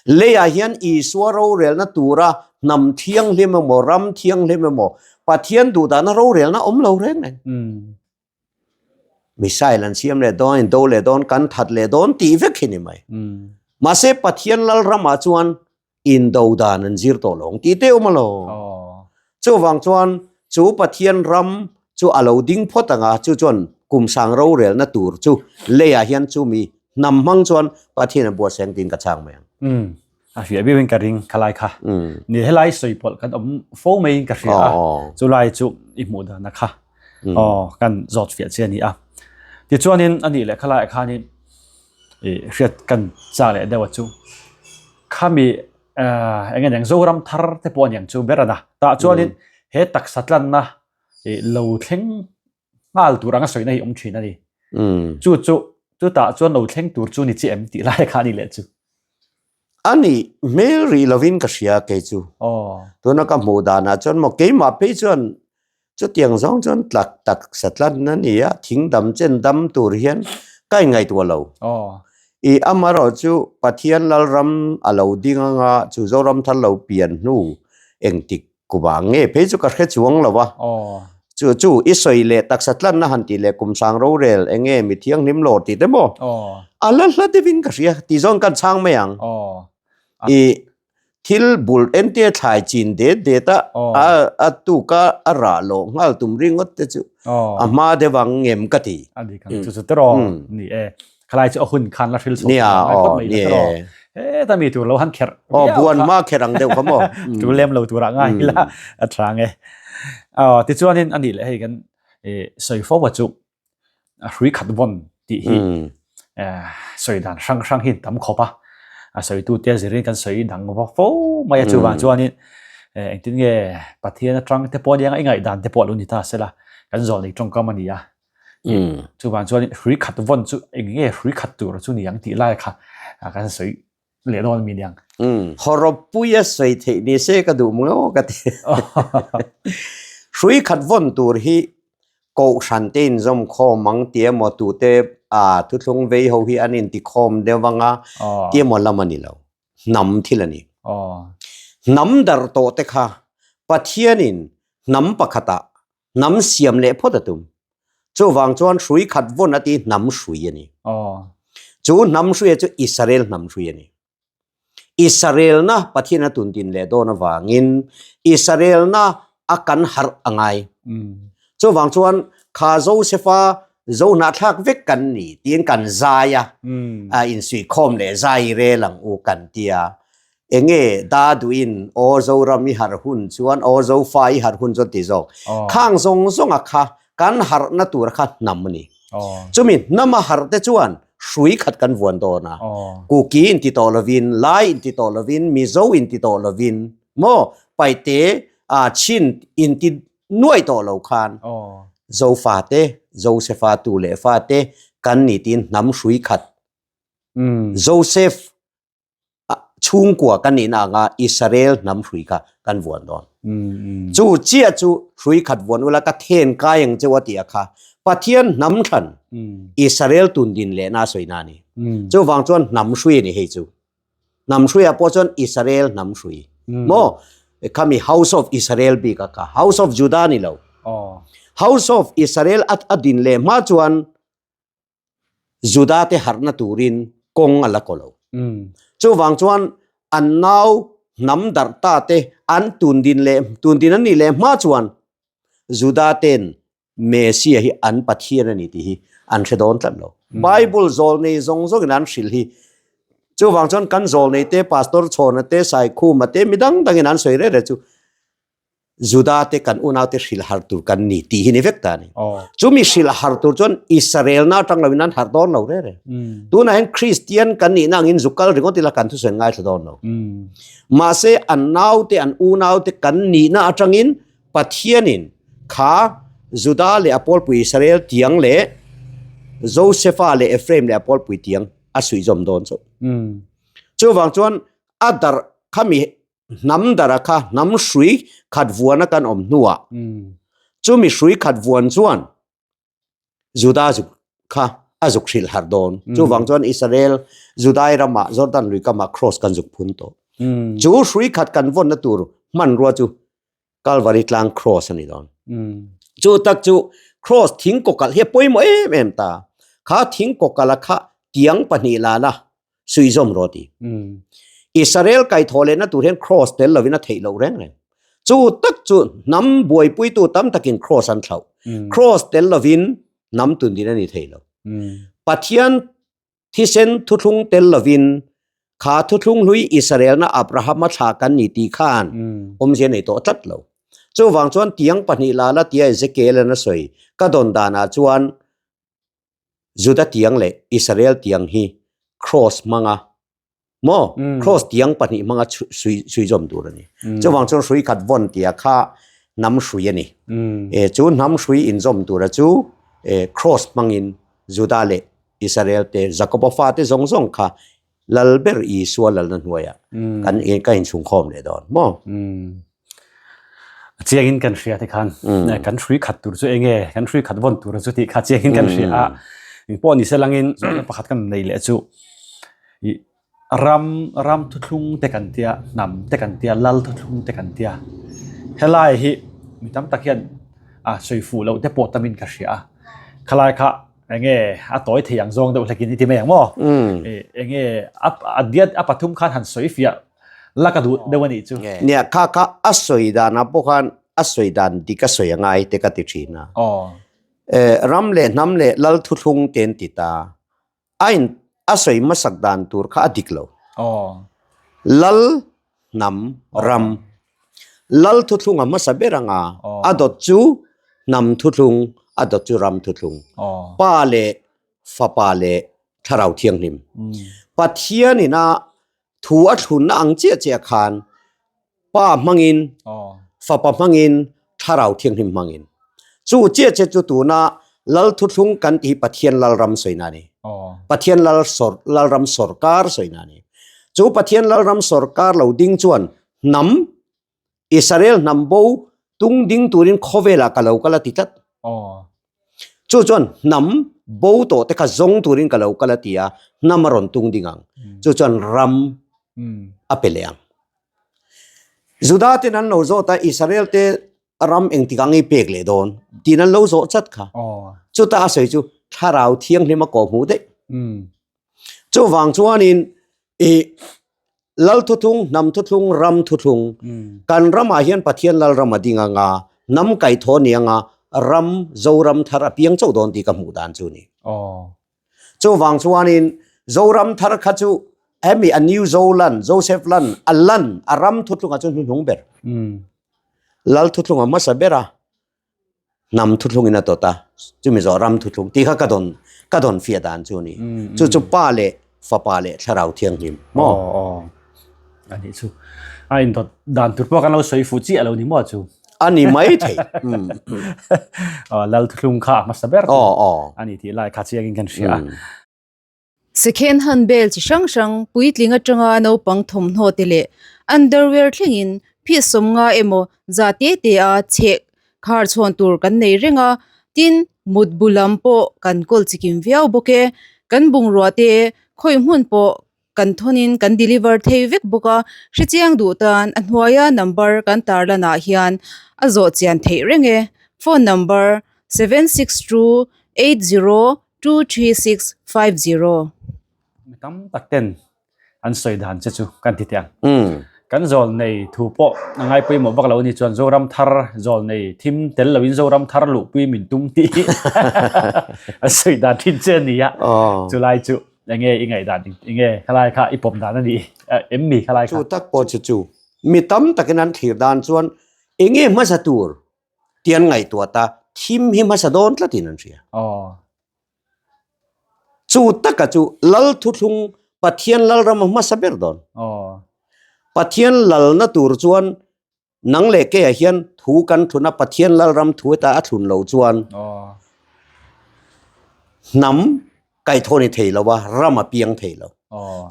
Leiah hian Isua rorelna tura hnam thianghlim emaw, ram thianghlim emaw, Pathian duhdahna rorelna awm lo reng reng. Missile an siam leh dawn, in do leh dawn, kan that leh dawn tih vek hi ni mai. Mahse Pathian lal ramah chuan indo dan an zir tawh lo ang tih te awm a lo. Chuvang chuan chu Pathian ram chu a lo ding phawt ang a, chu chuan kum sang rorelna tur chu leiah hian chumi hnam hmang chuan Pathian a buatsaih ang tiin ka chhang mai ang. Umm, a hria viau in ka ring khalai kha. Ni helai sawi pawlh kan awm fo mai in ka hria a, chulai chu i hmuh dan a kha aw kan zawt fiah che a ni a. Tichuanin a nih leh khalaiah khanin i hriat kan chak leh deuh a chu khami eng nge niang Zoram thar te pawh a niang chu ber a na. Tah chuanin he taksa tlanna lo thleng nghal tur anga sawina hi awm thin a ni. Chu chu chutah chuan lo thleng tur chu ni chi em tih lai kha a ni leh chu. A ni hmel rih lovin ka hria kei chu. Tuna ka hmuh danah chuan maw keimah phei chuan chutiang zawng chuan tlak tak sa tlan a ni a, thing dam chen dam tur hian ka inngaihtuah lo. I amaherawh chu Pathian Lalram a lo ding anga chu Zoram thar lo pian hnu engtik Kumah nge phei chu ka hre chuang lo a. Chu chu i sawi leh taksa tlanna han tih leh kum sang rorel eng nge mi thianghlim lawr tih te maw? A la hla deuhin ka hria tih zawn kan chhang mai ang. I thil bul entir thlai chin det det a a tuka a rah lawh nghal tum ringawt te chu a hma deuh ang ngem ka ti. A dik ang chu chu teraw ni e. Khalai chu a hun khan la hril chho Nia, ngai phawt aw, mai ni la tawh. e. He ta mi tur lo han kherh Aw, viau buan kha. hma kherh ang deuh kha maw? Tu lem lo turah ngai ila a tha nge. Aw, tichuanin a nih leh hei kan eh sawi fo a chu a hrui khat vawn tih hi eh sawi dan hrang hrang hi tam khawp a. A sawitu te zirin kan sawi dang va fo mai a chuvang chuanin eh engtin nge Pathian atang te pawh ania i ngaihdan te pawh a lo ni ta sela kan zawh nei tawngkam a ni a. Chuvang chuan hrui khat vawn chu eng nge hrui khat tur chu ni ang tih lai kha kan sawi leh dawn mi niang. Hawrawppuia sawi theih ni se ka duh maw ka ti. Hrui khat vawn tur hi kohhran te inzawm khawm ang tih emaw tute thuthlung vei ho hi an intikhawm deuh anga tih emaw lam a ni lo. Hnam thil a ni. Hnam darh tawh te kha Pathianin hnam pakhatah Hnam siam leh phawt a tum. Chuvang chuan hrui khat vawn a ti hnam hrui a ni. Chu hnam hruia chu Israel hnam hrui a ni. Israelna Pathian a tuntin leh dawn avangin Israelna a kan harh a ngai. Chuvang chuan kha Josefa zohnahthlak vek kan ni tiin kan zai a, a insuihkhawm leh zai rel ang u kan tia. Enge da duhin aw Zoram i harh hun chuan aw Zofa i harh hun chuan tih zawk. Khang zawng zawnga kha kan harhna tur kha hnam a ni. Chumi hnama harh te chuan hrui khat kan vuan dawn a. Kuki inti tawh lovin, Lai inti tawh lovin, Mizo inti tawh lovin maw Paite Chin inti nuaih tawh lo khan Zofa te, Josefa tu leh fa te kan ni tiin hnam hrui khat. Joseph chhungkua kan nihna anga Israel hnam hrui kha kan vuan dawn. Chu chiah chu hrui khat vuan ula ka then kai ang cheu a tih a kha Pathian hnam thlan Israel tun din lehna a sawina a ni. Chuvang chuan hnam hrui a ni hei chu. Hnam hruiah pawh chuan Israel hnam hrui maw khami House of Israel bik a kha House of Judah ni lo. House of Israel a din leh hma chuan Judah te harhna turin kawng a la kaw lo. Chuvang chuan an nau hnam darh ta te an tun din leh tun din an nih leh hma chuan Judah ten Messiah hi an Pathian a ni tih hi an hre dawn tlat lo. Bible zawlnei zawng zawngin an hrilh hi. Chuvang chuan kan zawlnei te Pastor Chhawna te Saikhuma te midang dangin an sawi reh reh chu Juda te kan unau te hrilh har tur kan ni tih hi ni vek ta a ni. Chumi hrilh har tur chuan Israel na atang loin an harh dawn lo reh reh. Tunah hian Kristian kan nihna angin zu kal ringawt ila kan thusawi an ngaithla dawn lo. Mahse an naute an unaute kan nihna atangin Pathianin kha Juda leh a pawlpui Israel tiang leh Josefa leh Ephraim leh a pawlpui tiang a suihzawm dawn chauh. Chuvang chuan a darh khami hnam darh kha hnam hrui khat vuana kan awm hnuah chumi hrui khat vuan chuan Juda zuk kha a zuk hrilh harh dawn. Chuvang chuan Israel Judai ramah Jordan lui kamah cross kan zuk phun tawh. Chu hrui khat kan vawnna tur hmanrua chu Calvary tlang cross a ni dawn. Chu tak chu cross thing kawkalh hi a pawimawh em em ta. Kha thing kawkalh a kha tiang pahnih lana suihzawm rawh ti. Israel kaithawh lehna tur hian cross tel lovin a theih loh reng reng. Chu tak chu hnam buaipuitu tam takin cross an thlauh. Cross tel lovin hnam tundin a ni thei lo. Pathian thisen thuthlung tel lovin kha thuthlung hlui Israelna Abrahama thlah kan ni tih khan awmzia nei tawh tlat lo. Chuvang chuan tiang pahnih lala tia Ezekiel-an a sawi ka dawn danah chuan Juda tiang leh Israel tiang hi cross hmanga maw cross tiang pahnih hmanga suihzawm tur a ni. Chuvang chuan hrui khat vawn tia kha hnam hrui a ni. E chu hnam hrui inzawm tura chu cross hmangin Juda leh Israel te Jakoba fate zawng zawng kha Lal ber Isua lalna hnuaiah kan ka inchhungkhawm leh dawn maw? A chiangin kan hria te khan kan hrui khat tur chu enge kan hrui khat vawn tur chu tih kha chiangin kan hria a pawh ni se langin zawhna pakhat kan nei leh chu i ram ram thuthlung te kan tia hnam te kan tia lal thuthlung te kan tia helai hi mi tam tak hian a sawi fuh loh te pawh tamin ka hria a khalai kha Enge a tawi thei ang zawng deuh hlekin i ti mai ang maw? Enge a diat a pathum khan han sawi fiah la ka duh deuh a nih chu. Nia kha kha a sawi danah pawh khan a sawi dan dik a sawi a ngai te ka ti thin a. Ram leh hnam leh lal thuthlung te an ti ta. A in a sawi hmasak dan tur kha a dik lo. Lal hnam ram Lal thuthlung a hmasa ber anga a dawt chu hnam thuthlung a dawt chu ram thuthlung Pa leh Fapa leh Thlarau Thianghlim Pathian ina thu a thlunna ang chiah chiah khan Pa hmangin Fapa hmangin Thlarau Thianghlim hmangin chu chiah chiah chu tuna Lal thuthlung kan tih hi Pathian Lalram sawina a ni. Pathian Lal Lalram sawrkar sawina a ni. Chu Pathian Lalram sawrkar lo ding chuan hnam Israel hnam bo tung ding turin khawvelah ka lo kal a ti tlat. Chu chuan hnam bo tawh te kha zawng turin ka lo kal a ti a, hnam a rawn tung ding ang. Chu chuan ram a pe leh ang. Juda ten an lo zawt a, Israel te ram engtik ang i pek leh dawn tiin an lo zawh chat kha. Chuta a sawi chu thlarau thianghlim a kawh hmuh daih. Chuvang chuanin i Lal thuthlung, hnam thuthlung, ram thuthlung kan ramah hian Pathian lal ram a ding anga hnam kaithaw ni anga ram Zoram thar a piang chauh dawn tih ka hmuh dan chu ni. Chuvang chuanin Zoram thar kha chu hemi a New Zoland, Joseph Land, a lan a ram thuthlungah chuan hnuhnung ber. Lal thuthlung a hmasa ber a, hnam thuthlungin a dawt a, chumi zawh ram thuthlung tih kha ka dawn ka dawn fiah dan chu a ni. Chu chu Pa leh Fapa leh Thlarau Thianghlim maw? Aw aw a nih chu. A indawt dan tur pawh kan lo sawi fuh chiah lo ni maw chu? A ni mai thei. Aw Lal thuthlung kha a hmasa ber chu a ni tih lai kha chiangin kan hria a. Second hand bel chi hrang hrang puitling atanga naupang thawmhnaw te leh underwear thlengin phih sawmnga emaw za te te a chheh khar chhawn tur kan nei reng a, tin mutbu lam pawh kan kawl chikim viau bawk e, kan bungrua te khawi hmun pawh kan thawnin kan deliver thei vek bawk a, hrechiang duh tan a hnuaia number kan tarlan ah hian a zawh chian theih reng e, phone number 762 23650. Mi tam tak ten an sawi dan che chu kan ti teh ang. Kan zawl nei thu pawh a ngai pawimawh vak lo a ni chuan Zoram thar zawl nei thim tel loin Zoram thar luhpui min tum tih hi an sawi dan thin che a ni a. Chulai chu enge i ngaihdan enge khalai kha i pawm dan a ni em mi khalai kha. Chu tak pawh chu chu mi tam takin an thlir dan chuan enge hmasa tur tih an ngaihtuah ta, thim hi hmasa dawn tlatin an hria. Chu taka chu Lal thuthlung Pathian Lalram a hmasa ber dawn. Pathian lalna tur chuan nang leh keiah hian thu kan thlun a, Pathian Lalram thu heta a thlun lo chuan hnam kaihthawh ni thei lo a, ram a piang thei lo.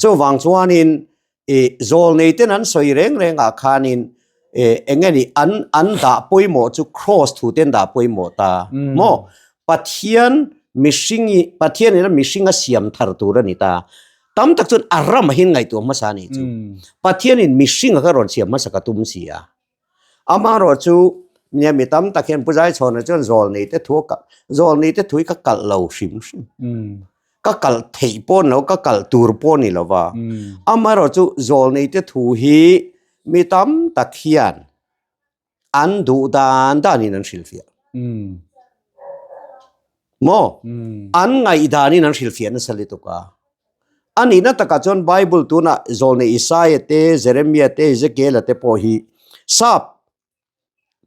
Chuvang chuanin I zawlnei ten an sawi reng reng ah khanin eng nge ni an an dah pawimawh chu cross thu ten dah pawimawh ta maw Pathian mihring i Pathian in a mihring a siam thar tur a ni ta tam tak chuan a ram ah hian ngaihtuah hmasa a nih chu Pathian in mihring a kha rawn siam hmasa ka tum si a amaherawh chu nia mi tam tak hian Pu Zaichhawna chuan zawlnei te thu a zawlnei te thu hi ka kalh lo hrim hrim. Ka kalh theih pawh ni lo, ka kalh tur pawh ni lo va. Amaherawh chu zawlneite thu hi mi tam tak hian an duh dan danin an hrilhfiah. Maw? An ngaih danin an hrilhfiah nasa lutuk a. A nihna takah chuan Bible tunah zawlnei Isaia te, Jeremia te, Ezekiela te pawh hi sap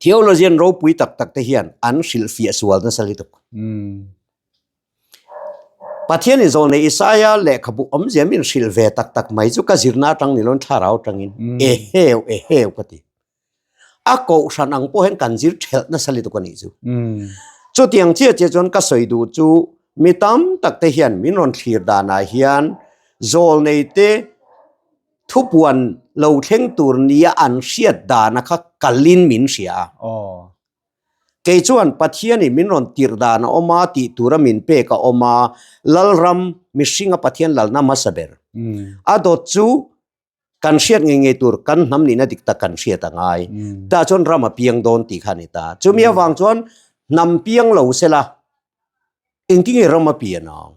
Theologian ropui tak tak te hian an hrilhfiah sual nasa lutuk. Pathian in zawlnei Isaia lehkhabu awmzia min hrilh ve tak tak mai chu ka zirna atang ni loin thlarau atangin eheu eheu ka ti. A kohhran ang pawh hian kan zir thelh nasa lutuk a nih chu. Chutiang chiah chiah chuan ka sawi duh chu mi tam tak te hian min rawn thlir danah hian zawlnei te Thupuan lo thleng tur nia an hriat dana kha kalin min hria a. Kei chuan Pathianin min rawn tirh dan a awm a, tih tura min pek a awm a, Lalram mihringa Pathian lalna hmasa ber. A dawt chu kan hriat ngei ngei tur kan hnam nihna dik tak kan hriat a ngai. Tah chuan ram a piang dawn tih kha a ni ta. Chumi avang chuan hnam piang lo sela Engtin nge ram a pian ang?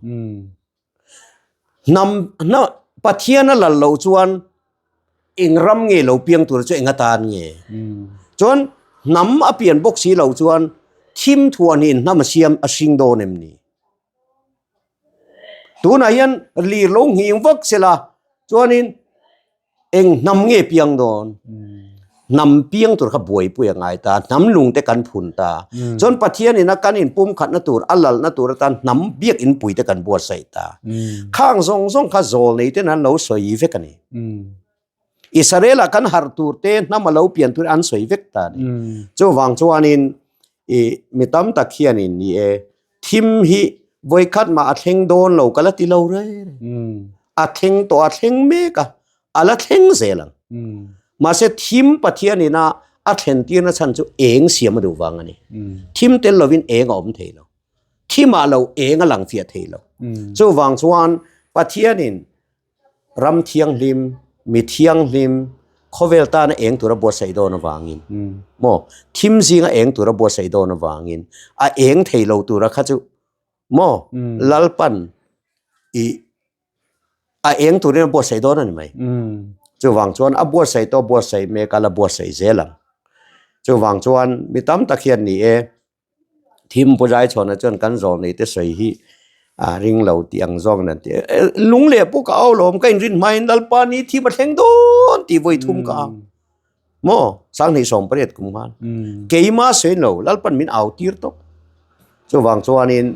Hnam hna Pathian a lal loh chuan eng ram nge lo piang tur chu eng atan nge? Chuan hnam a pian bawk si loh chuan thim thuan hi hnam a siam a hring dawn em ni? Tunah hian lir lo nghing vak sela chuanin Eng hnam nge piang dawn? Hnam piang tur kha buaipui a ngai ta, hnam lung te kan phun ta. Chuan Pathian ina kan inpumkhatna tur, a lalna tur atan hnam biak inpui te kan buatsaih ta. Khang zawng zawng kha zawl nei ten an lo sawi vek a ni. Israel ah kan harh tur te, hnam a lo pian tur an sawi vek ta a ni. Chuvang chuanin i mi tam tak hianin ni e, thim hi vawikhat mah a thleng dawn lo ka la ti lo reng reng. A thleng tawh a thleng mek a, a la thleng zel ang. Mahse thim Pathian ina a thlen tirna chhan chu eng siam a duh vang a ni. Thim tel lovin eng a awm thei lo. Thimah lo eng a lang fiah thei lo. Chuvang chuan Pathianin Ram thianghlim, mi thianghlim, khawvel tana eng tura buatsaih dawn avangin maw, thim zinga eng tura buatsaih dawn avangin a eng thei lo tura kha chu maw Lalpan i a eng turin a buatsaih dawn a ni mai. Chuvang chuan a buatsaih tawh buatsaih mek a la buatsaih zel ang. Chuvang chuan mi tam tak hian ni e. Thim pu Zaichhawna chuan kan zawh nei te sawi hi a ring lo tih ang zawng nan ti. Lung leh pawh ka au lawm ka inrin hmain Lalpa ni thim a thleng dawn tih vawi thum ka au. Maw 2018 kum khan keima sawi lo Lalpan min au tir tawp. Chuvang chuanin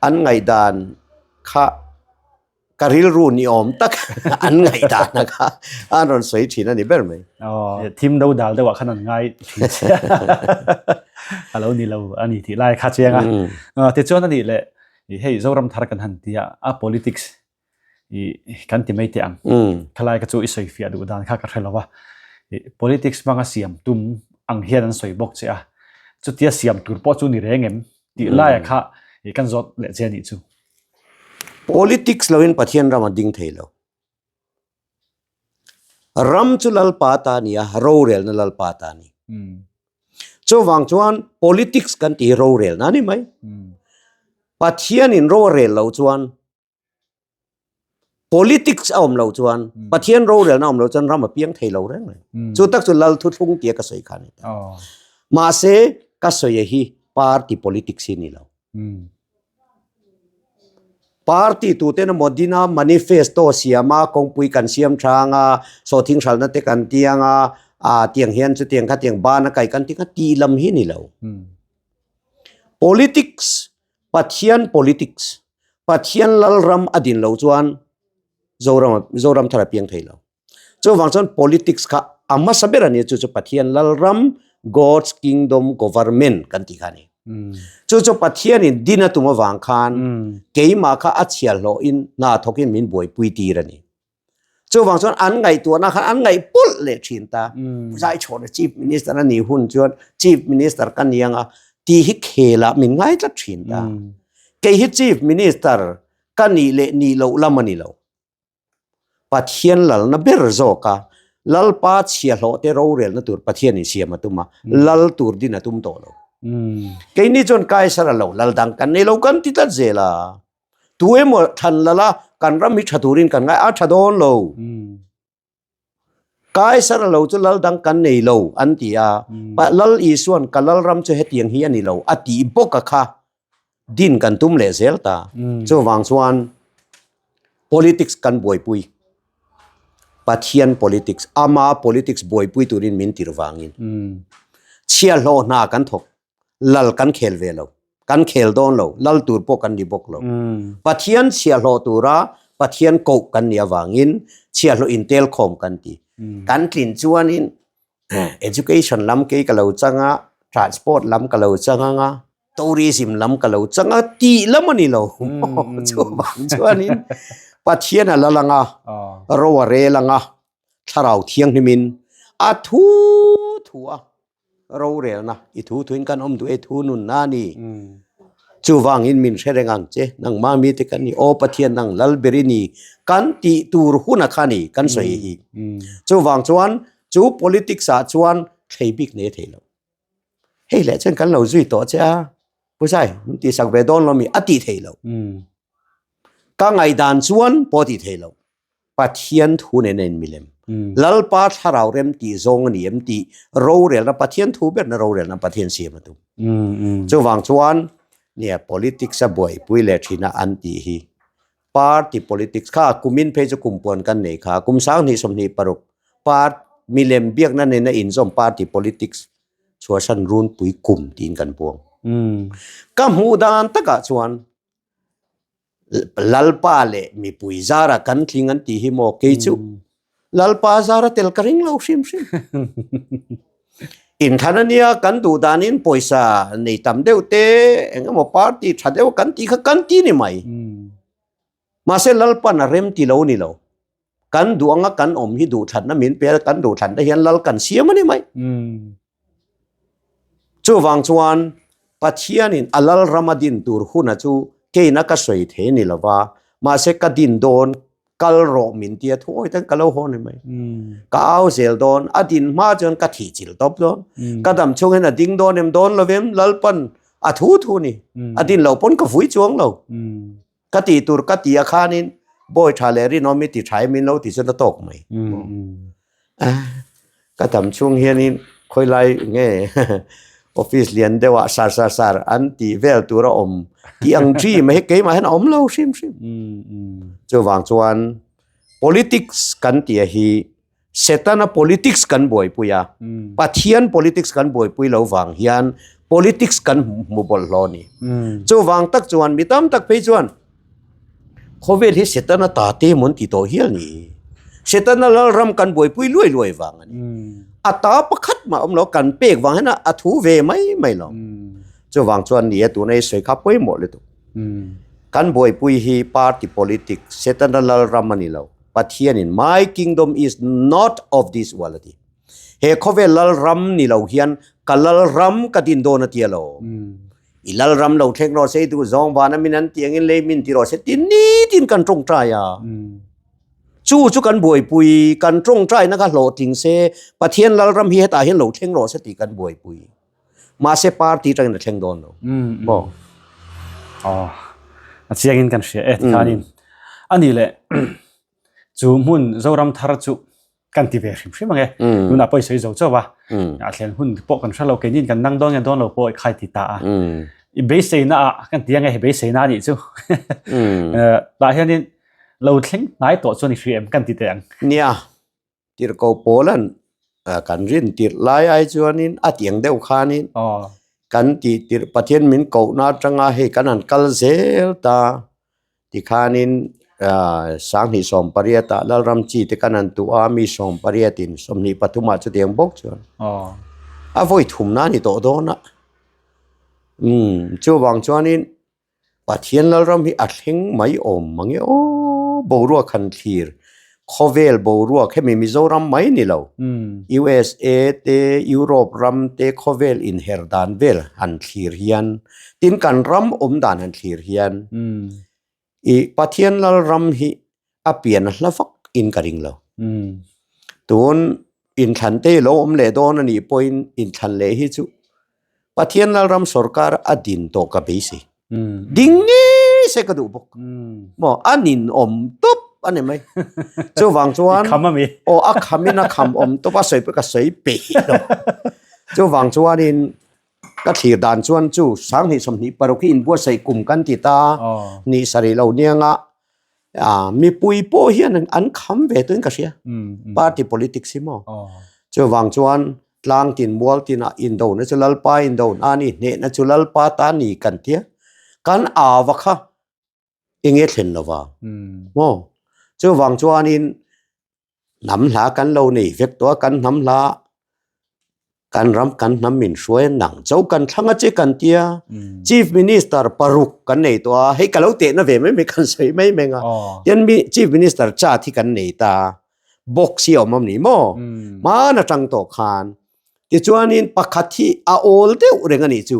an ngaihdan kha Ka rilru ni awm tak an ngaihdan a kha an rawn sawi thin a ni ber mai. Aw, thim do dal deuh ah khan an ngai thin che a lo ni lo a ni tih lai kha chiang a. Tichuan a nih leh hei Zoram thar kan han ti a, a politics I kan ti mai teh ang. Khalai kha chu i sawi fiah duh dan kha ka hre lo a. I politics hmanga siam tum ang hian an sawi bawk che a. Chutia siam tur pawh chu ni reng em tih laia kha i kan zawt leh che a nih chu. Politics loin Pathian ram a ding thei lo. Ram chu Lalpa ta a ni a, rorelna Lalpa ta a ni. Chuvang chuan politics kan tih hi rorelna a ni mai. Pathianin ro a rel loh chuan Politics a awm loh chuan Pathian rorelna a awm loh chuan ram a piang thei lo reng reng. Chu tak chu Lal thuthlung tia ka sawi kha a ni ta. Mahse ka sawi hi party politics hi ni lo. Party tuten emaw dina manifesto siama kawngpui kan siam tha anga sawhthing hralhna te kan ti anga ah tiang hian chutiang kha tiang ban a kai kan ti kha tih lam hi ni lo. Politics Pathian politics, Pathian Lalram a din lo chuan Zoram Zoram thar a piang thei lo. Chuvang chuan politics kha a hmasa ber a ni chu chu Pathian Lalram, God's Kingdom Government kan tih kha a ni. Chu chu Pathianin din a tum avang khan keimah kha a chhiahhlawhin hna thawkin min buaipui tir a ni. Chuvang chuan an ngaihtuahna khan an ngaih pawlh leh thin ta. Zaichhawna Chief Minister a nih hun chuan Chief Minister ka ni anga tih hi khelah min ngai tlat thin ta. Kei hi Chief Minister ka nih leh nih loh lam a ni lo. Pathian lalna ber zawka Lalpa chhiahhlawh te rorelna tur Pathianin siam a tum a, lal tur din a tum tawh lo. Keini chuan Kaisar a lo lal dang kan nei lo kan ti tlat zel a. Tu emaw thlan lala kan ram hi tha turin kan ngai a tha dawn lo. Kaisar lo chu lal dang kan nei lo an ti a. Pa Lal Isuan ka lal ram chu hetiang hi a ni lo a tih bawk a kha din kan tum leh zel ta. Chuvang chuan politics kan buaipui. Pathian politics ama politics buaipui turin min tir vangin chhiahhlawh hna kan thawk. Lal kan khel ve lo. Kan khel dawn lo. Lal tur pawh kan ni bawk lo. Pathian chhiahhlawh tura Pathian koh kan nih avangin chhiahhlawh intel khawm kan ti. Kan tlin chuanin education lam kei ka lo chang a, transport lam ka lo chang ang a, tourism lam ka lo chang a tih lam a ni lo. Chuvang chuanin Pathian a lal ang a, ro a rel ang a, thlarau thianghlimin a thu thu a. Rorelna i thu thuin kan awm duh e thu nunna a ni. Chuvangin min hre reng ang che, nangmah mite kan ni, Aw Pathian nang lal ber i ni, kan tih tur huna kha ni kan sawi hi. Chuvang chuan chu politics ah chuan thlei bik nei a thei lo. Hei leh chuan kan lo zui tawh che a, Pu Zai, min tihsak ve dawn lo mi a tih thei lo. Ka ngaihdan chuan pawh a tih thei lo. Pathian thu nen a inmilem. Lalpa thlarau rem tih zawng a ni em tih rorelna Pathian thu berna rorelna Pathian siam a tum. Chuvang chuan nia politics a buaipui leh thina an tih hi party politics kha kumin phei chu kumpuan kan nei kha kum 20 26 part milem biakna nena inzawm party politics chhuahsan runpui kum tiin kan puang. Ka hmuh dan takah chuan Lalpa leh mipui zara kan tling an tih hi maw kei chu Lalpa zara tel ka ring lo hrim hrim. Inthlan ania kan duh danin pawisa nei tam deuh te eng emaw party tha deuh kan tih kha kan ti ni mai. Mahse Lalpan a rem ti lo ni lo. Kan duh anga kan awm hi duhthlanna min pe a, kan duhthlanna hian lal kan siam a ni mai. Chuvang chuan Pathianin a lal ram a din tur huna chu keina ka sawi thei ni lova, mahse ka din dawn kal rawh min tia thuawi ten ka lo haw ni mai. Ka au zel dawn, a din hma chuan ka thih chilh tawp dawn. Ka dam chhung hian a ding dawn em dawn lovem Lalpan a thu thu ni. A din loh pawn ka vui chuang lo. Ka tih tur ka ti a khanin bawi tha leh rinawm i ti tha em in lo ti chuan a tawk mai. Ka dam chhung hianin khawilai nge office lian deuh ah sar sar sar an tih vel tur a awm tih ang dream hi keimah hian a awm lo hrim hrim. Chuvang chuan politics kan tih a hi Setana politics kan buaipui a, Pathian politics kan buaipui lo vang hian politics kan hmu bawlhhlawh a ni. Chuvang tak chuan mi tam tak phei chuan khawvel hi Setana ta te maw an ti tawh hial ni. Setana lalram kan buaipui luai luai vang a ni. A ta pakhat mah awm lo, kan pek vang hian a thu ve mai mai lo. Chuvang chuan ni e tuna i sawi kha pawimawh lutuk. Kan buaipui hi party politics, Setana lalram a ni lo. Pathianin My kingdom is not of this world a ti. He khawvel lalram ni lo hian ka lalram ka din dawn a ti alo. I lalram lo thleng rawh se, i duh zawng vana min an tih angin lei min ti rawh se ti nitin kan tawngtai a. Chu chu kan buaipui, kan tawngtaina kha hlawhtling se, Pathian lalram hi hetah hian lo thleng rawh se tih kan buaipui. Mahse party atangin a thleng dawn lo. Maw? Aw, a chiangin kan hria e tikhanin. A nih leh chu hmun Zoram thar chu kan ti ve hrim hrim ang e. Tunah pawh i sawi zo chauh a. A thlen hun pawh kan hre lo, keinin kan nang dawn nge dawn lo pawh i khai ti ta a. I beiseina ah kan ti ang e, beiseina a nih chu. Tah hianin lo thleng hnai tawh chuan i hria em kan ti teh ang. Nia, Tirhkoh Paula'n kan rin tirh lai ai chuanin a tiang deuh khanin kan tih tirh Pathian min kohna atanga hei kan han kal zel ta tikhanin sanghnih 18 ah Lalram chi te kan han tuh a mi 18 in 23 ah chutiang bawk chuan a vawi thumna a ni tawh dawn a umm chuvang chuanin Pathian Lalram hi a thleng mai awm mang e aw, boruak han thlir, khawvel boruak hemi Mizoram mai ni lo, USA te, Europe ram te khawvel inher dan vel han thlir hian, tin kan ram awm dan han thlir hian i Pathian Lalram hi a pian a hla vak in ka ring lo. Tun inthlan te hi lo awm leh dawn a nih pawhin inthlan leh hi chu Pathian Lalram sawrkar a din tawh ka beisei. Ding ngei se ka duh bawk. Maw a nin awm tawp a ni mai. Chuvang chuan kham a mi. Aw a khamin a kham awm tawp a sawi pawh ka sawi peih lo. Chuvang chuanin ka thlir dan chuan chu 2026 hi inbuatsaih kum kan ti ta ni sarih lo nianga mipui pawh hian an kham ve tuin ka hria. Party politics hi maw. Chuvang chuan Tlang tin mual tinah indona chu Lalpa indona a ni, hnehna chu Lalpa ta a ni kan tia. Kan ava kha enge thlen lova maw? Chuvang chuanin hnam hla kan lo nei vek tawh a, kan hnam hla kan ram kan hnam min hruai a nang cho kan thlang a che kan tia. Chief Minister paruk kan nei tawh a, hei ka lo tehna ve mai mai kan sawi mai mai ang a. Tian mi Chief Minister chat hi kan nei ta. Box hi a awm a ni maw? Hman atang tawh khan. Tichuanin pakhat hi a awl deuh reng a nih chu.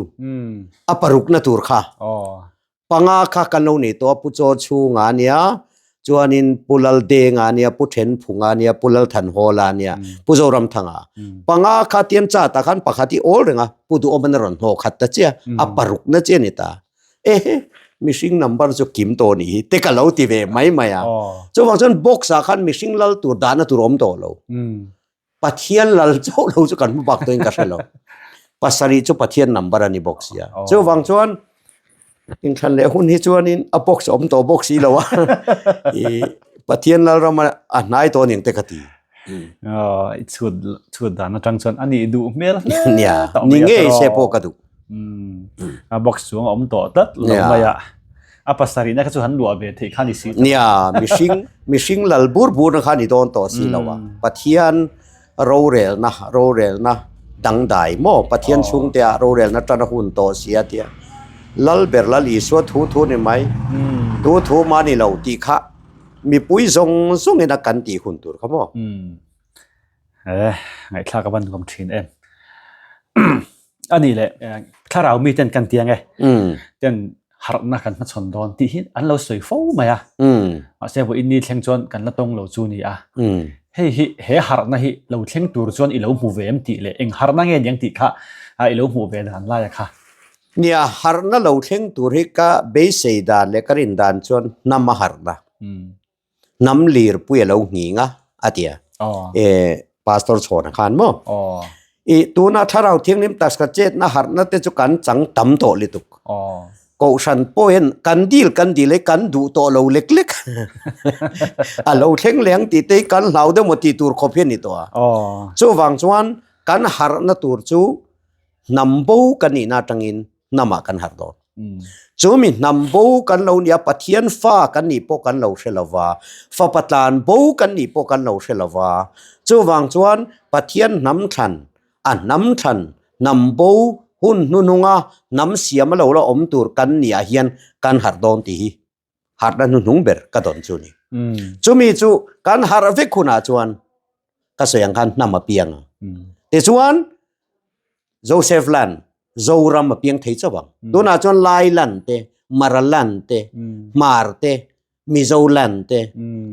A parukna tur kha. Panga kha kan lo nei tawh a, Pu Chaw Chhunga a nia, chuanin Pu Laldenga a nia, Pu Thenphunga a nia, Pu Lalthanhawla a nia, Pu Zoramthanga. Panga kha tian chatah khan pakhat hi awl reng a, Pu Duhawman a rawn hnawh khat ta chiah, a parukna chiah a ni ta. Ehe, mihring number chu kim tawh nih hi te ka lo ti ve mai mai a. Chuvang chuan box ah khan mihring lal tur dahna tur awm tawh lo. Pathian lal chauh lo chu kan hmu bak tawhin ka hre lo. Pasarih chu Pathian number a ni bawk sia. Chuvang chuan inthlan leh hun hi chuanin a box awm tawh bawk si lo a. I Pathian lal ram a hnai tawh ning te ka ti. I chhut chhut dan atang chuan a nih duh hmel hle Nia, ni ngei se pawh ka duh. A box chuang a awm tawh tlat lo mai a. A pasarihna kha chu han luah ve theih kha ni si. Nia, mihring mihring lal bur burna kha ni dawn tawh si lo a. Pathian rorelna rorelna dangdai maw Pathian chhungte ah rorelna tan a hun tawh si a tia. Lal ber Lal Isua thu thu ni mai. Tu thu mah ni lo tih kha Mipui zawng zawngin a kan tih hun tur kha maw? Umm. Eh, ngaihthlak a van nuam thin em. A nih leh, thlarau mi ten kan tiang e. Umm. Ten harhna kan hmachhawn dawn tih hi an lo sawi fo mai a. Umm. Mahse vawiin ni thleng chuan kan la tawng lo chu ni a. Umm. Hei hi he harhna hi lo thleng tur chuan i lo hmu ve em tih leh eng harhna nge niang tih kha i lo hmuh ve dan laia kha. Nia, harhna lo thleng tur hi ka beisei dan leh ka rin dan chuan hnam a harhna. Hnam lirpui a lo nghing a, a ti a. E, Pastor Chhawna khan maw? I tuna Thlarau Thianghlim taksa chetna harhna te chu kan chang tam tawh lutuk. Kohhran pawh hian kan dil kan dil hi kan duh tawh lo lek lek. A lo thleng leh ang tih te hi kan hlau deuh maw tih tur khawp hi a ni tawh a. Chuvang chuan kan harhna tur chu Hnam bo kan nihna atangin hnamah kan harh dawn. Chumi hnam bo kan lo nia Pathian fa kan nih pawh kan lo hre lova, fapa tlan bo kan nih pawh kan lo hre lova. Chuvang chuan Pathian hnam thlan, a hnam thlan, hnam bo hun hnuhnunga hnam siam a lo la awm tur kan nihah hian kan harh dawn tih hi. Harhna hnuhnung ber ka dawn chu ni. Chumi chu kan harh vek hunah chuan ka sawi ang khan hnam a piang ang. Tichuan Joseph Lan, Zoram a piang thei chauh ang. Tunah chuan Lai Lan te, Mara Lan te, Hmar te, Mizo Lan te,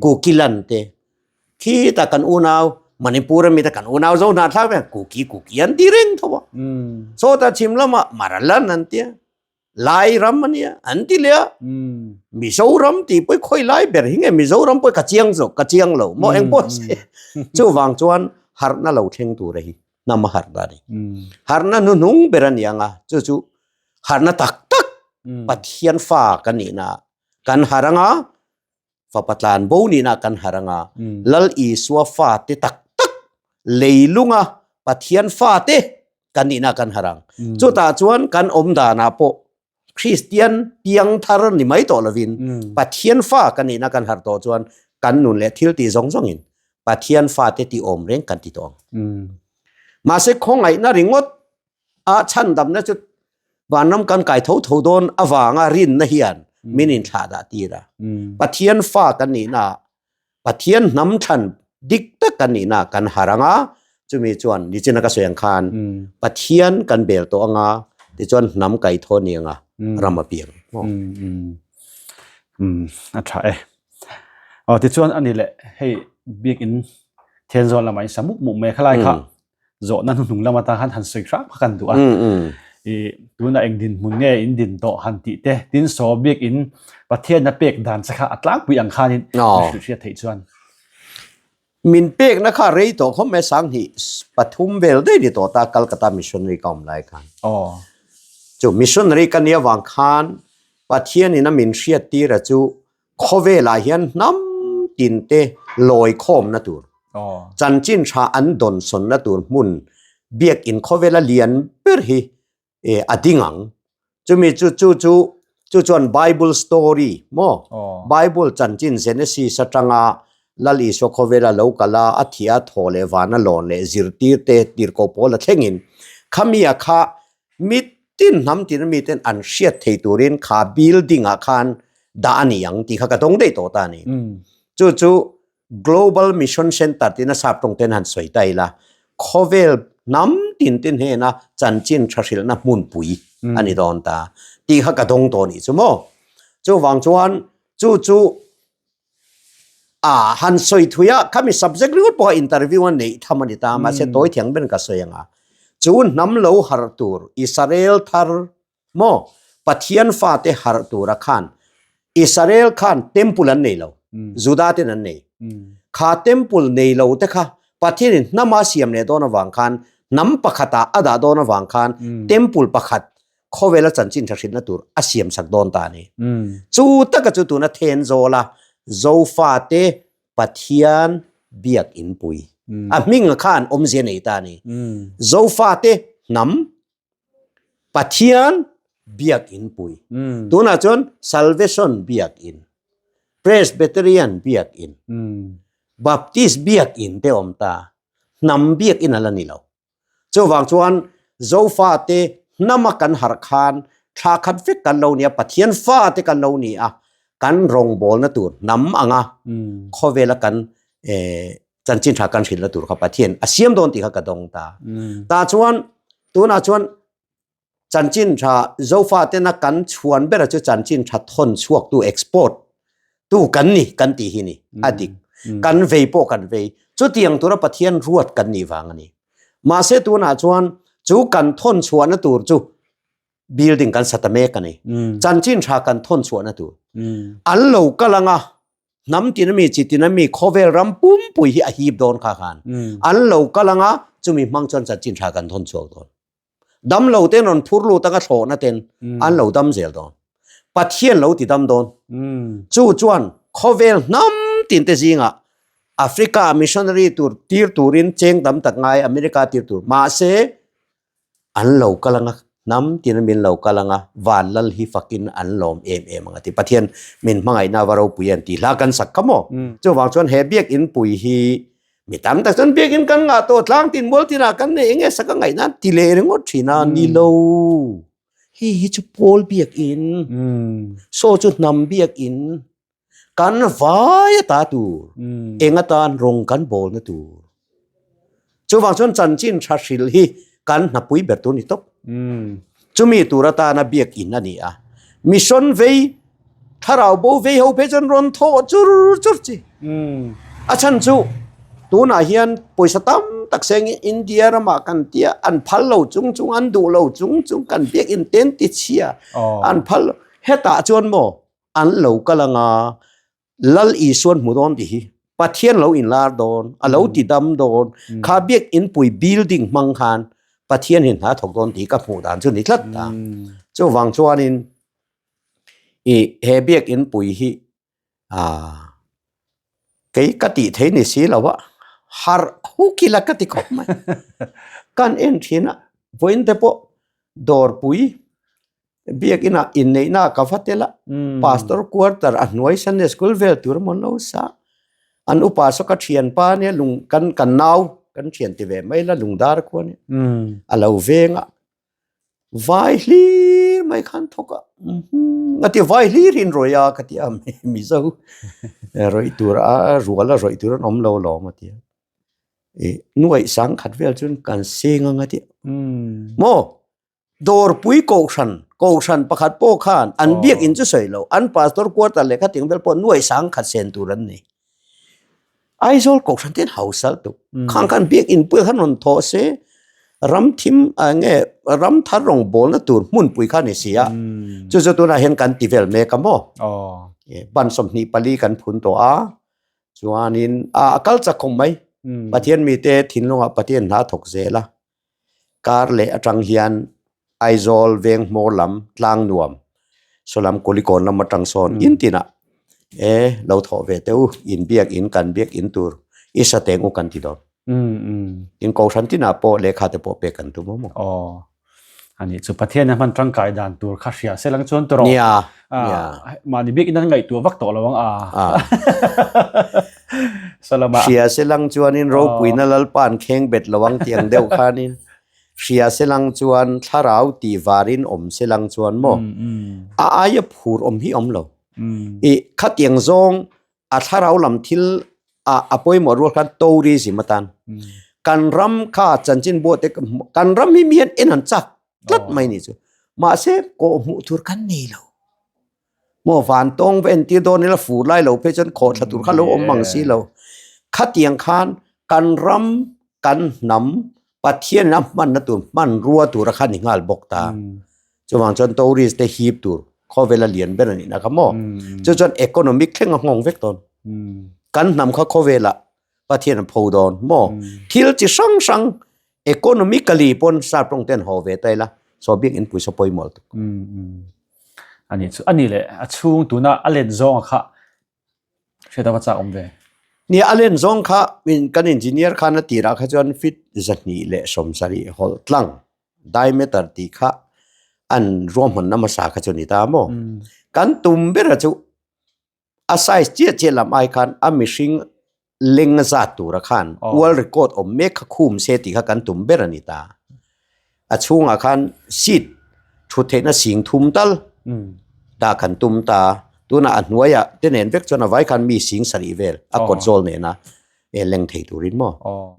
Kuki Lan te, khitah kan unau Manipur ami te kan unau zo hnahthlak vel Kuki Kuki an ti reng tho a. Sawtah chhim lamah Mara Lan an tia. Lai ram a nia an ti leh a Mizoram tih pawh khawi lai ber hi nge Mizoram pawh ka chiang zawk ka chiang lo maw eng pawh se chuvang chuan harhna lo thleng tur a hi hnam a harhna a ni harhna hnuhnung ber a ni ang a chu chu harhna tak tak Pathian fa kan nihna kan harh anga fapa tlan bo nihna kan harh anga Lal Isua fate tak tak leilunga Pathian fate kan nihna kan harh ang. Chutah chuan kan awm danah pawh Kristian piang thar ni mai tawh lovin Pathian fa kan nihna kan harh tawh chuan kan nun leh thil tih zawng zawngin Pathian fate tih awm reng kan ti tawh ang. Mahse khawngaihna ringawt a chhandamna chu vanram kan kai tho tho dawn avanga rinna hian min inthlah dah tir a. Pathian fa kan nihna Pathian hnam thlan dik tak kan nihna kan harh anga chumi chuan nichina ka sawi ang khan Pathian kan bel tawh anga tichuan hnam kai thaw ni anga ram a piang. A tha e. Aw tichuan ani leh hei biakin Thenzawl lamah in sa mup mup mai khalai kha zawhna hnuhnung lam atan khan han sawi hrang kha kan duh a. I tuna eng dinhmun nge in din tawh han tih te tin saw biak in Pathian a pek dan che kha a tlangpui ang khanin min hrilh hriat theih chuan. Min pekna kha rei tawh khawp mai Sanghnih pathum vel daih ni tawh ta Calcutta missionary ka awm lai khan. Chu missionary ka nia vang khan Pathian in a min hriat tir a chu Khawvelah hian hnam tinte lawi khawmna tur, chanchin tha an dawnsawnna tur hmun biakin khawvela lian ber hi a ding ang. Chumi chu chu chu chu chuan Bible story maw? Bible chanchin Genesis atanga Lal Isua khawvela lo kal a, a thih a thaw leh vana lawn leh zirtirte tirhkoh pawl a thlengin khamia kha Mi tin hnam tin miten an hriat thei turin kha building ah khan dah a ni ang tih kha ka dawng daih tawh ta a ni. Chu chu Global Mission Center tiin a sap tawng ten han sawi ta ila, khawvel hnam tin te hnena chanchin tha hrilhna hmunpui a ni dawn ta tih kha ka dawng tawh a nih chu maw. Chuvang chuan chu chu A han sawi thui a, khami subject ringawt pawh interview a neih tham a ni ta, mahse tawi thiang ber ka sawi ang a. Chu hnam lo harh tur Israel thar maw Pathian fate harh tura khan Israel khan temple an nei lo, Juda ten an nei. Kha temple nei lo te kha Pathianin hnama siam leh dawn avang khan hnam pakhatah a dah dawn avang khan temple pakhat khawvela chanchin tha hrilhna tur a siam sak dawn ta a ni. Chu taka chu tuna Thenzawl a Zofate Pathian biak inpui a hming khan awmzia nei ta a ni. Zofate hnam Pathian biak inpui. Tunah chuan Salvation biak in, Presbyterian biak in, Baptist biak in te awm ta, hnam biak in a la ni lo. Chuvang chuan Zofate hnama kan harh khan thla khat vek kan lo ni a, Pathian fate kan lo ni a, kan rawngbawlna tur hnam anga khawvela kan chanchin tha kan hrilhna tur kha Pathian a siam dawn tih kha ka dawng ta. Tah chuan tunah chuan Chanchin tha Zofatena kan chhuan bera chu chanchin tha thawn chhuaktu, export, tu kan ni kan tih hi ni a dik. Kan vei pawh kan vei. Chutiang tura Pathian ruat kan nih vang a ni. Mahse tunah chuan chu kan thawn chhuahna tur chu building kan sa ta mek a ni. Chanchin tha kan thawn chhuahna tur. An lo kal anga Hnam tin ami, chi tin ami, khawvel ram pumpui hi a hip dawn kha khan. An lo kal anga chumi hmang chuan chanchin tha kan thawn chhuak dawn. Dam lo ten rawn phur lut anga thlawhna ten an lo dam zel dawn. Pathian lo ti dam dawn. Chu chuan khawvel hnam tin te zingah Africa missionary tur tir turin cheng tam tak ngai America tir tur mahse an lo kal anga hnam tin min lo kal anga van lal hi fakin an lawm em em anga ti Pathian min hmangaihna va ropui an ti hla kan sak kha maw. Chuvang chuan he biakin pui hi Mi tam tak chuan biakin kan ngah tawh tlang tin mual tinah kan nei enge sak a ngaih nan ti leh ringawt thin a ni lo. Hei hi chu pawl biakin, saw chu hnam biakin. Kan vai ata tur, eng atan rawng kan bawlna tur. Chuvang chuan chanchin tha hril hi kan hnapui ber tur a ni tawp. Chumi tur atana biakin a ni a. Mission vei, thlarau bo vei ho phei chuan rawn thawh chur chur chi. A chhan chu tunah hian pawisa tam tak sengin India ramah kan tia an phal lo chung chung an duh lo chung chung kan biakin ten ti chhia an phal lo. Hetah chuan maw an lo kal anga Lal Isuan hmu dawn tih hi Pathian lo inlar dawn, a lo ti dam dawn, kha biakinpui building hmang khan Pathian hi hna thawk dawn tih ka hmuh dan chu ni tlat ta. Chuvang chuanin i he biakinpui hi ah kei ka tih thei ni si lo a, harh huk ila ka ti khawp mai. Kan en thin a, vawiin te pawh dawrpui Biakinah inneihna ka va tel a, Pastor quarter a hnuai Sunday school vel tur emaw an lo sa. An upa saw ka thianpa ania lung kan kan nau kan thian ti ve mai la lungdar khua ania a lo veng a, vai hlir mai khan thawk a a ti vai hlir hi an rawih a ka ti a Mizo rawih tur a rual a rawih tur an awm lo alawm a ti a. Ih nuaih sangkhat vel chuan kan seng ang a ti a maw. Dawrpui Kohhran, Kohhran pakhat pawh khan an biakinn chu sawi lo, an pastor quarter leh khating vel pawh nuai sang khat sen tur an nei. Aizawl Kohhran te an hausa lutuk. Khang khan biakinn pui khan rawn thawh se, ram thim eng nge ram thar rawngbawlna tur hmunpui kha a ni si a. Chu chu tunah hian kan ti vel mek a maw? Ban 24 kan phun tawh a, chuanin a kal chak khawp mai. Pathian mite thinlungah Pathian hna thawk zel a. Kar leh atang hian Aizawl veng hmawr lam tlang nuam saw lam Kulikawn lam atang sawn in tinah e lo thawh ve teh u in biak in kan biak in tur i sa teng u kan ti dawn. In kohhran tinah pawh lehkha te pawh pek kan tum awm aw. Aw ani chu Pathian a hman tangkai dan tur kha hria se lang chuan tawh Nia nia mahni biak in an ngaihtuah vak tawh lo ang a. Salama. Hria selang chuanin ropuina Lalpa'n kheng bet lo ang tih ang deuh khanin hria selang chuan thlarau tih varin awm selang chuan maw a aia phur awm hi awm lo. I khatiang zawng a thlarau lam thil a a pawimawh rual khan tourism atan kan ram kha chanchin buah te kan ram hi mi hian en an chak tlat mai ni chu. Mahse kawhhmuh tur kan nei lo. Maw van tawng va entir dawn ila fur lai lo phei chuan khawh thla tur kha lo awm mang si lo. Khatiang khan kan ram, kan hnam, Pathian in a hmanna tur hmanrua tura kha ni nghal bawk ta. Chuvang chuan tourist te hip tur khawvela lian ber a nihna kha maw. Chu chuan economic thleng a nghawng vek dawn. Kan hnam kha khawvelah Pathian a pho dawn maw. Thil chi hrang hrang Economically pawn sap tawng ten haw ve ta ila saw biak in pawisa pawimawh tuk. Ani chu ani leh a chhung tuna a len zawng a kha hriat ava chak awm ve. Nia a len zawng kha min kan engineer khan a tirah kha chuan feet 270 hawlh tlang diameter tih kha an ruahmanna hmasa kha chu a ni ta maw. Kan tum ber a chu A size chiah chiah lam ai khan a mihring leng a zat tura khan world record awm mek kha khum se tih kha kan tum ber a ni ta. A chhungah khan seat thut theihna sing thum tal dah kan tum ta. Tunah a hnuaiah te nen vek chuan a vai khan mi sing sarih vel a kawt zawl nena leng thei turin maw.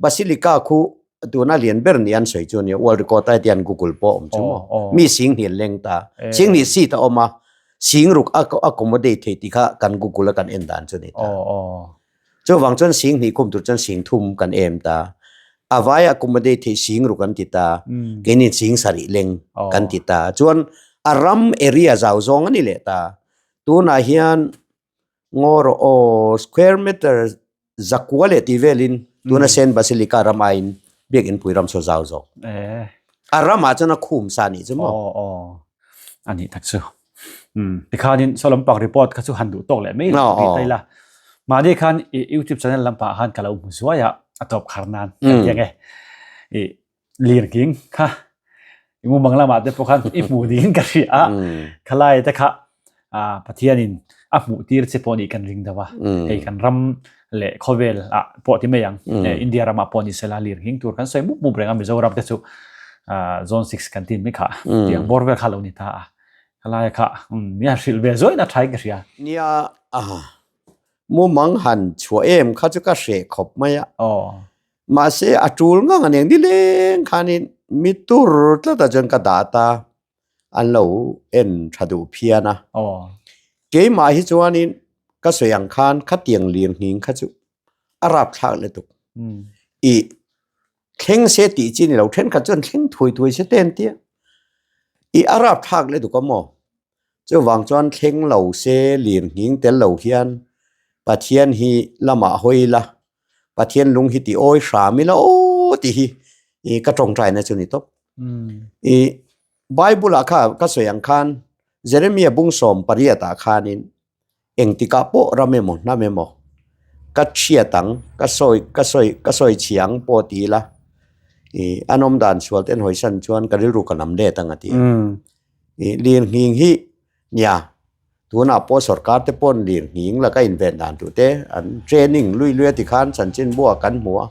Basilica khu tuna lian ber ni an sawi chu ania world record ai te an google pawh awm chu maw mi sing hnih an leng ta sing hnih seat a awm a sing ruk a accommodate thei tih kha kan google a kan en dan chu ni ta chuvang chuan sing hnih khum tur chuan sing thum kan em ta a vai accommodate thei sing ruk an ti ta keini sing sarih leng kan ti ta chuan a ram area zau zawng ani leh ta tunah hian ngaw rawh aw square meter Zakua leh tih velin tuna Saint Basilica ram aiin biakinn pui ram saw zau zawk. A ramah chuan a khum sa nih chu maw? Aw aw a nih tak chu. Um tikhanin saw lampang report kha chu han duh tawk leh mai lo tih ta ila. Mahni khan i YouTube channel lampah khan ka lo hmu zuai a, a tawp khar nan ka ti ang e. I lirking kha i mumang lamah te pawh khan i hmuh niin ka hria a khalai te kha Pathianin a hmuh tir che pawh nih kan ring deuh a hei kan ram leh khawvel ah pawh ti mai ang India ramah pawh ni sela lirking tur kan sawi mup mup reng a Mizoram te chu zone 6 kan tin mai kha tiang bawr vel kha lo ni ta a khalai kha mi han hrilh ve zuain a tha in ka hria. Nia. Mumang han chhuah em kha chu ka hreh khawp mai a. Mahse a tul ngang a ning nileng khanin mi tur tlatah chuan ka dah ta an lo en tha duh phian a. Keimah hi chuanin ka sawi ang khan khatiang lir nghing kha chu a rapthlak lutuk. I thleng se tih chi ni lo thenkhat chuan thleng thuai thuai se te an tia. I a rapthlak lutuk a maw? Chuvang chuan thleng lo se lir nghing tel lo hian Pathian hi lamah hawi ila, Pathian lung hi ti awi hram ila aw tih hi i ka tawngtaina chu ni tawp. I Bible ah kha ka sawi ang khan Jeremiah bung 18 ah khanin engtikah pawh ram emaw hnam emaw ka chhiat ang ka sawi ka sawi ka sawi chhia ang pawh ti ila i an awm dan sual te an hawisan chuan ka rilru ka lam let ang a ti a. I lirnghing hi nia tunah pawh sorkar te pawn lirnghing laka inven dan tur te an training lui lui a tikhan chanchinbu ah kan hmu a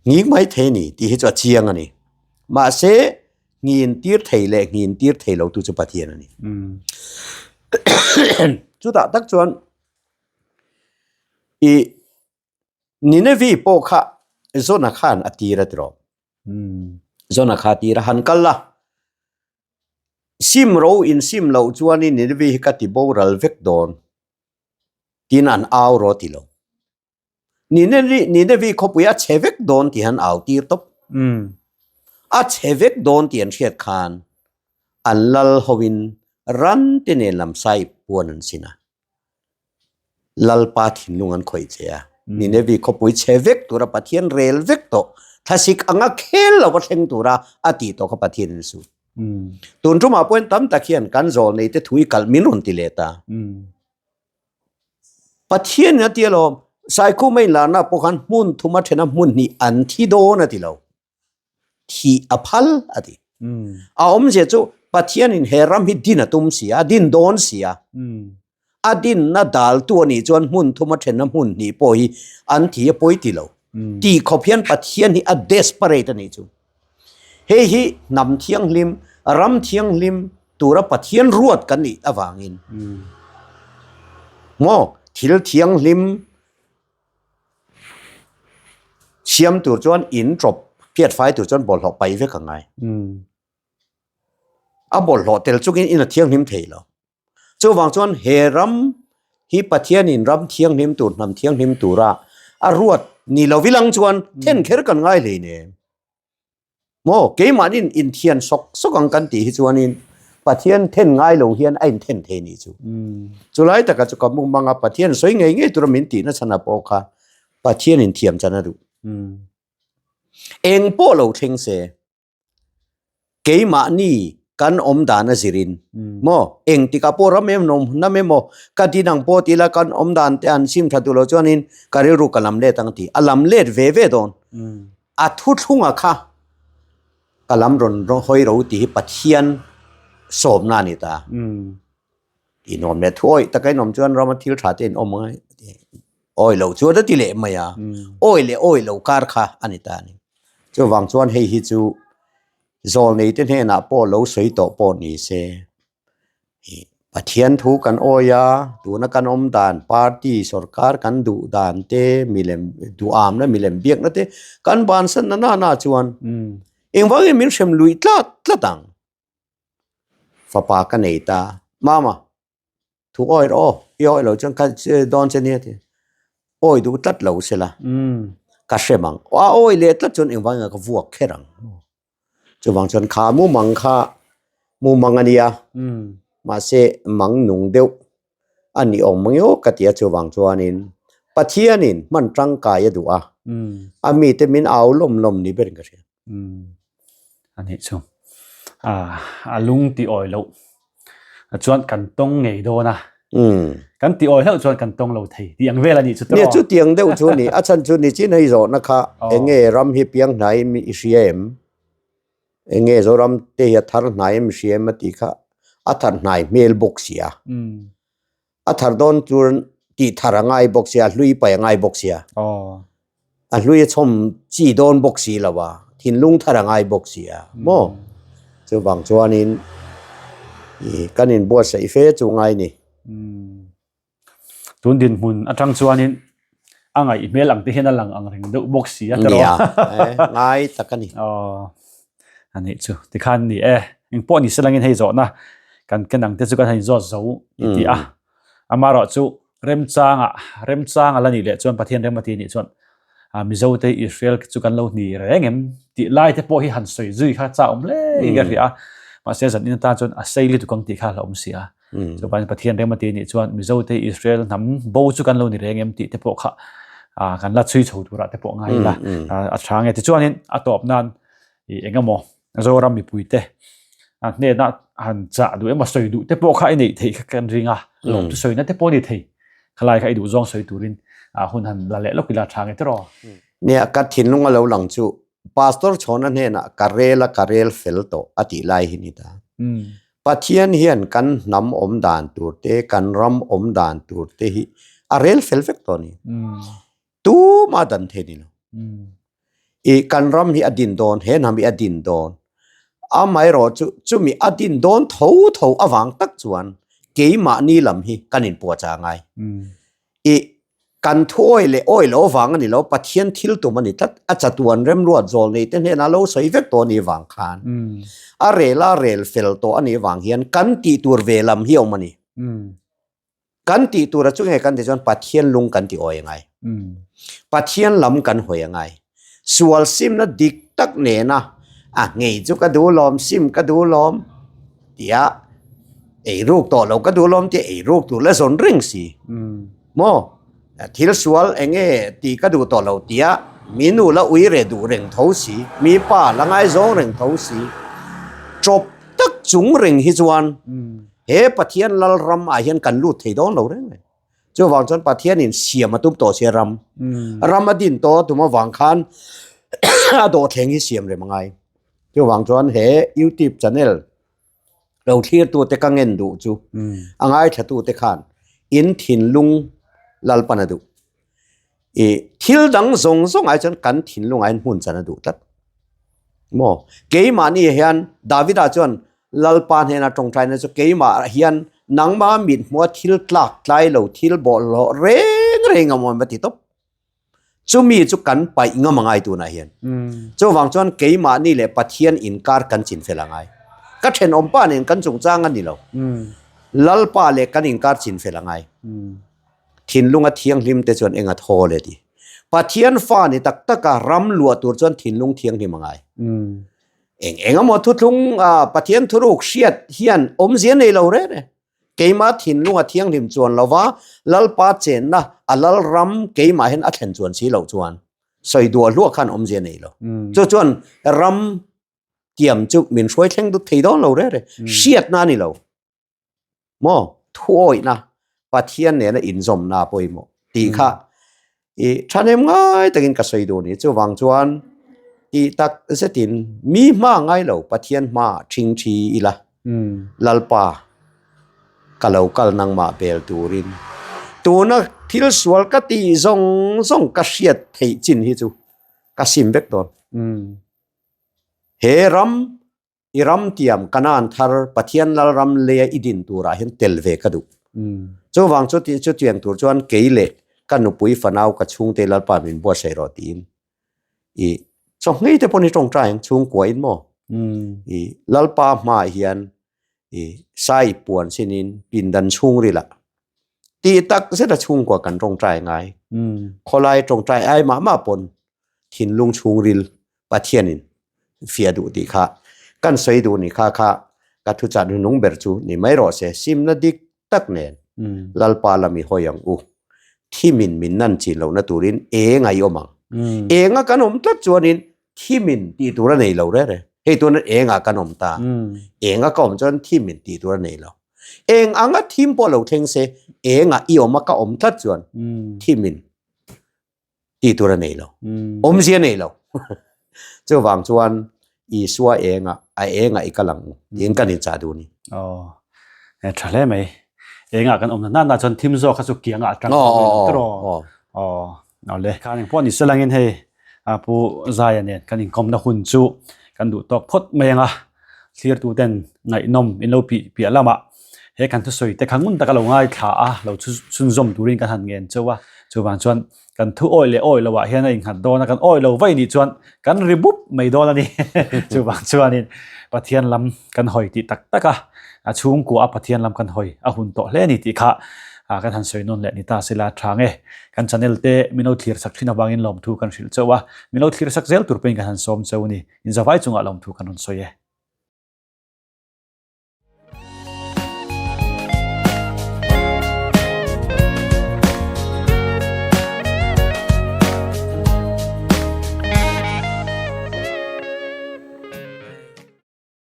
nghing mai thei a ni tih hi chu a chiang a ni mahse nghin tir thei leh nghin tir thei lo tu chu Pathian a ni. Chutah tak chuan i Ninevi pawh kha Jona khan a tir a tiraw. Jona kha a tir a, han kal la. Sim ro in sim loh chuanin Ninevi hi ka ti boral vek dawn tiin an au rawh ti lo. Ninevi Ninevi khawpui a chhe vek dawn tih an au tir tawp. A chhe vek dawn tih an hriat khan an lal hoin ran te nen lam sai puan an sin a. Lalpa thinlung an khawih che a. Ninevi khawpui chhe vek tura Pathian rel vek tawh, thlasik anga khel lova thleng tura a tih tawh kha Pathian in su. Tun tumah pawhin tam tak hian kan zawl nei te thu i kalh min rawn ti leh ta. Pathian in a ti alawm, Saikhuma inlarna pawh khan hmun thuma thena hmun hnih an thi dawn a ti lo. Thih a phal a ti. A awmzia chu Pathianin he ram hi din a tum si a, a din dawn si a. A dinna daltu a nih chuan hmun thuma thenna hmun hnih pawh hi an thi a pawi ti lo. Tih khawp hian Pathian hi a desperate a nih chu. Hei hi hnam thianghlim, ram thianghlim tura Pathian ruat kan nih avangin maw thil thianghlim Siam tur chuan in ṭawp phiat fai tur chuan bawlhhlawh paih vek a ngai. A bawlhhlawh tel chungin in a thianghlim thei lo. Chuvang chuan he ram hi Pathianin ram thianghlim tur, hnam thianghlim tura a ruat ni lo vilang chuan then kher kan ngai hleinem. Maw, keimahnin inthian sawk sawk ang kan tih hi chuanin Pathian then ngai lo hian a inthen thei nih chu. Chulai taka chu ka mumang a, Pathian sawi ngei ngei tura min tihna chhan a pawh kha Pathian inthiam chan a duh. Eng pawh lo thleng se, keimahni kan awm dan a zirin maw, engtikah pawh ram em hnam emaw ka din ang pawh ti ila kan awm dan te an sim tha duh lo chuanin ka rilru ka lam let ang ti. A lam let ve ve dawn. A thuthlunga kha ka lam rawn hawi ro tih hi Pathian sawmna a ni ta. Inawm leh thu awih taka inawm chuan rama thil tha te inawm ang a, awi lo chuan a ti leh mai a, awi leh awi lo kar kha a ni ta a ni. Chuvang chuan hei hi chu zawlneite hnenah pawh lo sawi tawh pawh ni se. Pathian thu kan awi a, tuna kan awm dan party sorkar kan duh dan te milem duhamna milem biakna te kan bansan na na chuan engvangin min hrem lui tlat tlat ang. Fapa ka nei ta, mama thu awi rawh aw, i awi lo chuan ka dawn che nia ti awi duh tlat lo sela ka hrem ang, a awi leh tlat chuan engvangin ka vuak kher ang. Chuvang chuan kha mumang kha mumang a nia, mahse mang nung deuh a ni awm mang emaw ka ti a, chuvang chuanin Pathianin hman tangkai a duh a, a mite min au lawm lawm ni berin ka hria. A nih chu a lung ti awi loh chuan kan tawng ngei dawn a, kan ti awi hlauh chuan kan tawng lo thei tih ang vel a nih chu tawh. Nia chutiang deuh chu a ni, a chhan chu nichin hei zawhna kha eng nge ram hi piang hnai em i hria em? Eng nge Zoram te hi a thar hnai em i hria em a tih kha a thar hnai hmel bawk si a. A thar dawn chuan tih thar a ngai bawk sia, a hlui paih a ngai bawk sia. A hlui a chhawm chi dawn bawk si lo a, thinlung thar a ngai bawk si a maw? Chuvang chuanin kan inbuatsaih fe chu ngai ni. Tun dinhmun atang chuanin a ngaih hmel ang te hian a lang ang reng deuh bawk si a tiraw. Nia, ngai tak a ni. Aw, a nih chu. Tikhan ni e, engpawh ni selangin hei zawhna kan ken ang te chu kan han inzawt zo i ti a. Amaherawh chu remchanga remchang a la nih leh chuan Pathian rem a ti nih chuan Mizo te Israel chu kan lo hni reng em tih lai te pawh hi han sawi zui kha chak awm hle in ka hria a. Mahse zan in atan chuan a sei lutuk ang tih kha a hlauhawm si a. Chuvangin Pathian rem a ti nih chuan Mizo te Israel hnam bo chu kan lo ni reng em tih te pawh kha kan la chhui chho turah te pawh ngai ila a tha nge. Tichuanin a tawp nan i eng emaw Zoram mipui te a hnena han chah duh emaw sawi duh te pawh kha i neih theih kha kan ring a, lawm chu sawina te pawh a ni thei. Khalai kha i duh zawng sawi turin a hun han la leh lawk ila tha nge tiraw? Nia, ka thinlung a lo lang chu Pastor Chhawna hnenah ka rel a ka rel fel tawh a tih lai hi ni ta. Pathian hian kan hnam awm dan tur te, kan ram awm dan tur te hi a rel fel vek tawh a ni. Tuma dan thei ni lo. I kan ram hi a din dawn, he hnam hi a din dawn. Amaherawh chu chumi a din dawn tho tho avang tak chuan keimahni lam hi kan inpuahchah ngai. I kan thu awi leh awi lo avang a ni lo, Pathian thil tum a ni tlat. A chatuan remruat zawl nei te hnenah lo sawi vek tawh a nih vang khan a rel a rel fel tawh a nih vang hian kan tih tur ve lam hi a awm a ni. Kan tih tura chu nge kan tih chuan Pathian lung kan ti awi angai. Pathian lam kan hawi angai. Sual simna dik tak nena a ngei chu ka duh lawm, sim ka duh lawm tia eiruk tawh lo ka duh lawm tia eiruk tur la zawn reng si. Maw? Thil sual eng nge tih ka duh tawh lo tia mi nu la ui reh duh reng tho si, mi pa la ngaizawng reng tho si. Chawp tak chung reng hi chuan He Pathian lal ram ah hian kan lut thei dawn lo reng reng. Chuvang chuan Pathian in siam a tum tawh sia ram. Ram a din tawh a tum avang khan a dawhthleng hi siam rem a ngai. Chuvang chuan he YouTube channel lo thlir tu te ka ngen duh chu a ngaithla tu te khan in thinlung Lalpan a duh. I thil dang zawng zawng ai chuan kan thinlung ah hian hmun chan a duh tlat. Maw? Keimahni hian Davida chuan Lalpa hnena tawngtaina chu keimah hian nangma mit hmua thil tlak tlai lo thil bawlhhlawh reng reng a awm a ti tawp. Chumi chu kan paih ngam a ngai tunah hian. Chuvang chuan keimahni leh Pathian inkar kan chinfel a ngai. Ka thenawmpa nen kan chungchang a ni lo. Lalpa leh kan inkar chinfel a ngai. Thinlunga thianghlim te chuan enga thaw le ti. Pathian fa ni tak taka ram luah tur chuan thinlung thianghlim a ngai. Eng eng emaw thuthlung Pathian thuruk hriat hian awmzia nei lo reng reng. Keimah thinlunga thianghlim chuan lova Lalpa chenna a Lalram keimah hian a thlen chuan si loh chuan sawi duah hluah khan awmzia nei lo. Chu chuan ram tiam chu min hruai thleng dut thei dawn lo reng reng. Hriatna a ni lo. Maw thuawihna Pathian nena inzawmna pawimawh tih kha i thahnem ngai takin ka sawi duh a ni. Chuvang chuan tih tak zetin mi hma ngai lo Pathian hma thing thi ila Lalpa ka lo kal nangmah bel turin tuna thil sual ka tih zawng zawng ka hriat theih chin hi chu ka sim vek dawn. He ram I ram tiam Kanaan thar Pathian Lalram leia i din turah hian tel ve ka duh. Chuvang chu chutiang tur chuan kei leh ka nupui fanau ka chhungte Lalpa min buatsaih rawh tiin i chawhngei te pawn i tawngtai ang chhungkua in maw? I Lalpa hmaah hian i sai puan sinin pindan chhungrilah tih tak zeta chhungkua kan tawngtai ngai. Khawlai tawngtai ai mah mah pawn thinlung chhungril Pathianin fiah duh tih kha kan sawi duh ni kha kha ka thuchah hnunung ber chu ni mai rawh se, simna dik tak nen Lalpa lam i hawi ang u. Thimin min nan chin lohna turin eng a i awm ang. Enga kan awm tlat chuanin thimin tih tur a nei lo rere. Hei tuna engah kan awm ta. Enga ka awm chuan thimin tih tur a nei lo. Eng anga thim pawh lo thleng se engah i awm a ka awm tlat chuan thimin tih tur a nei lo. Awmzia nei lo. Chuvang chuan Isua enga a enga i kal ang u tiin kan inchah duh a ni. Aw, e tha hle mai. Enga kan awmna nana chuan thim zawk kha chu kianga a tang tawh. Aw, aw le. Khan engpawh ni selangin hei a pu Zaia nen kan inkawmna hun chu kan duh tawk phawt mai anga thlirtu ten ngaihnawm in lo piah lamah. He kan thusawi te kha ngun taka lo ngaithla a, lo chhunzawm turin kan han ngen chauh a. Chuvang chuan kan thu awih leh awih loah hian a innghat dawn a, kan awih lo vaih nih chuan kan ri bup mai dawn a ni. Chuvang chuanin Pathian lam kan hawi tih tak tak a, a chhungkua a Pathian lam kan hawi a hun tawh hle a ni tih kha kan han sawi nawn leh ni ta sela tha nge. Kan channel te min lo thlir sak thin avangin lawmthu kan hrilh chauh a, min lo thlir sak zel tur pawhin kan han sawm chauh a ni. Inzavai chungah lawmthu kan rawn sawi e.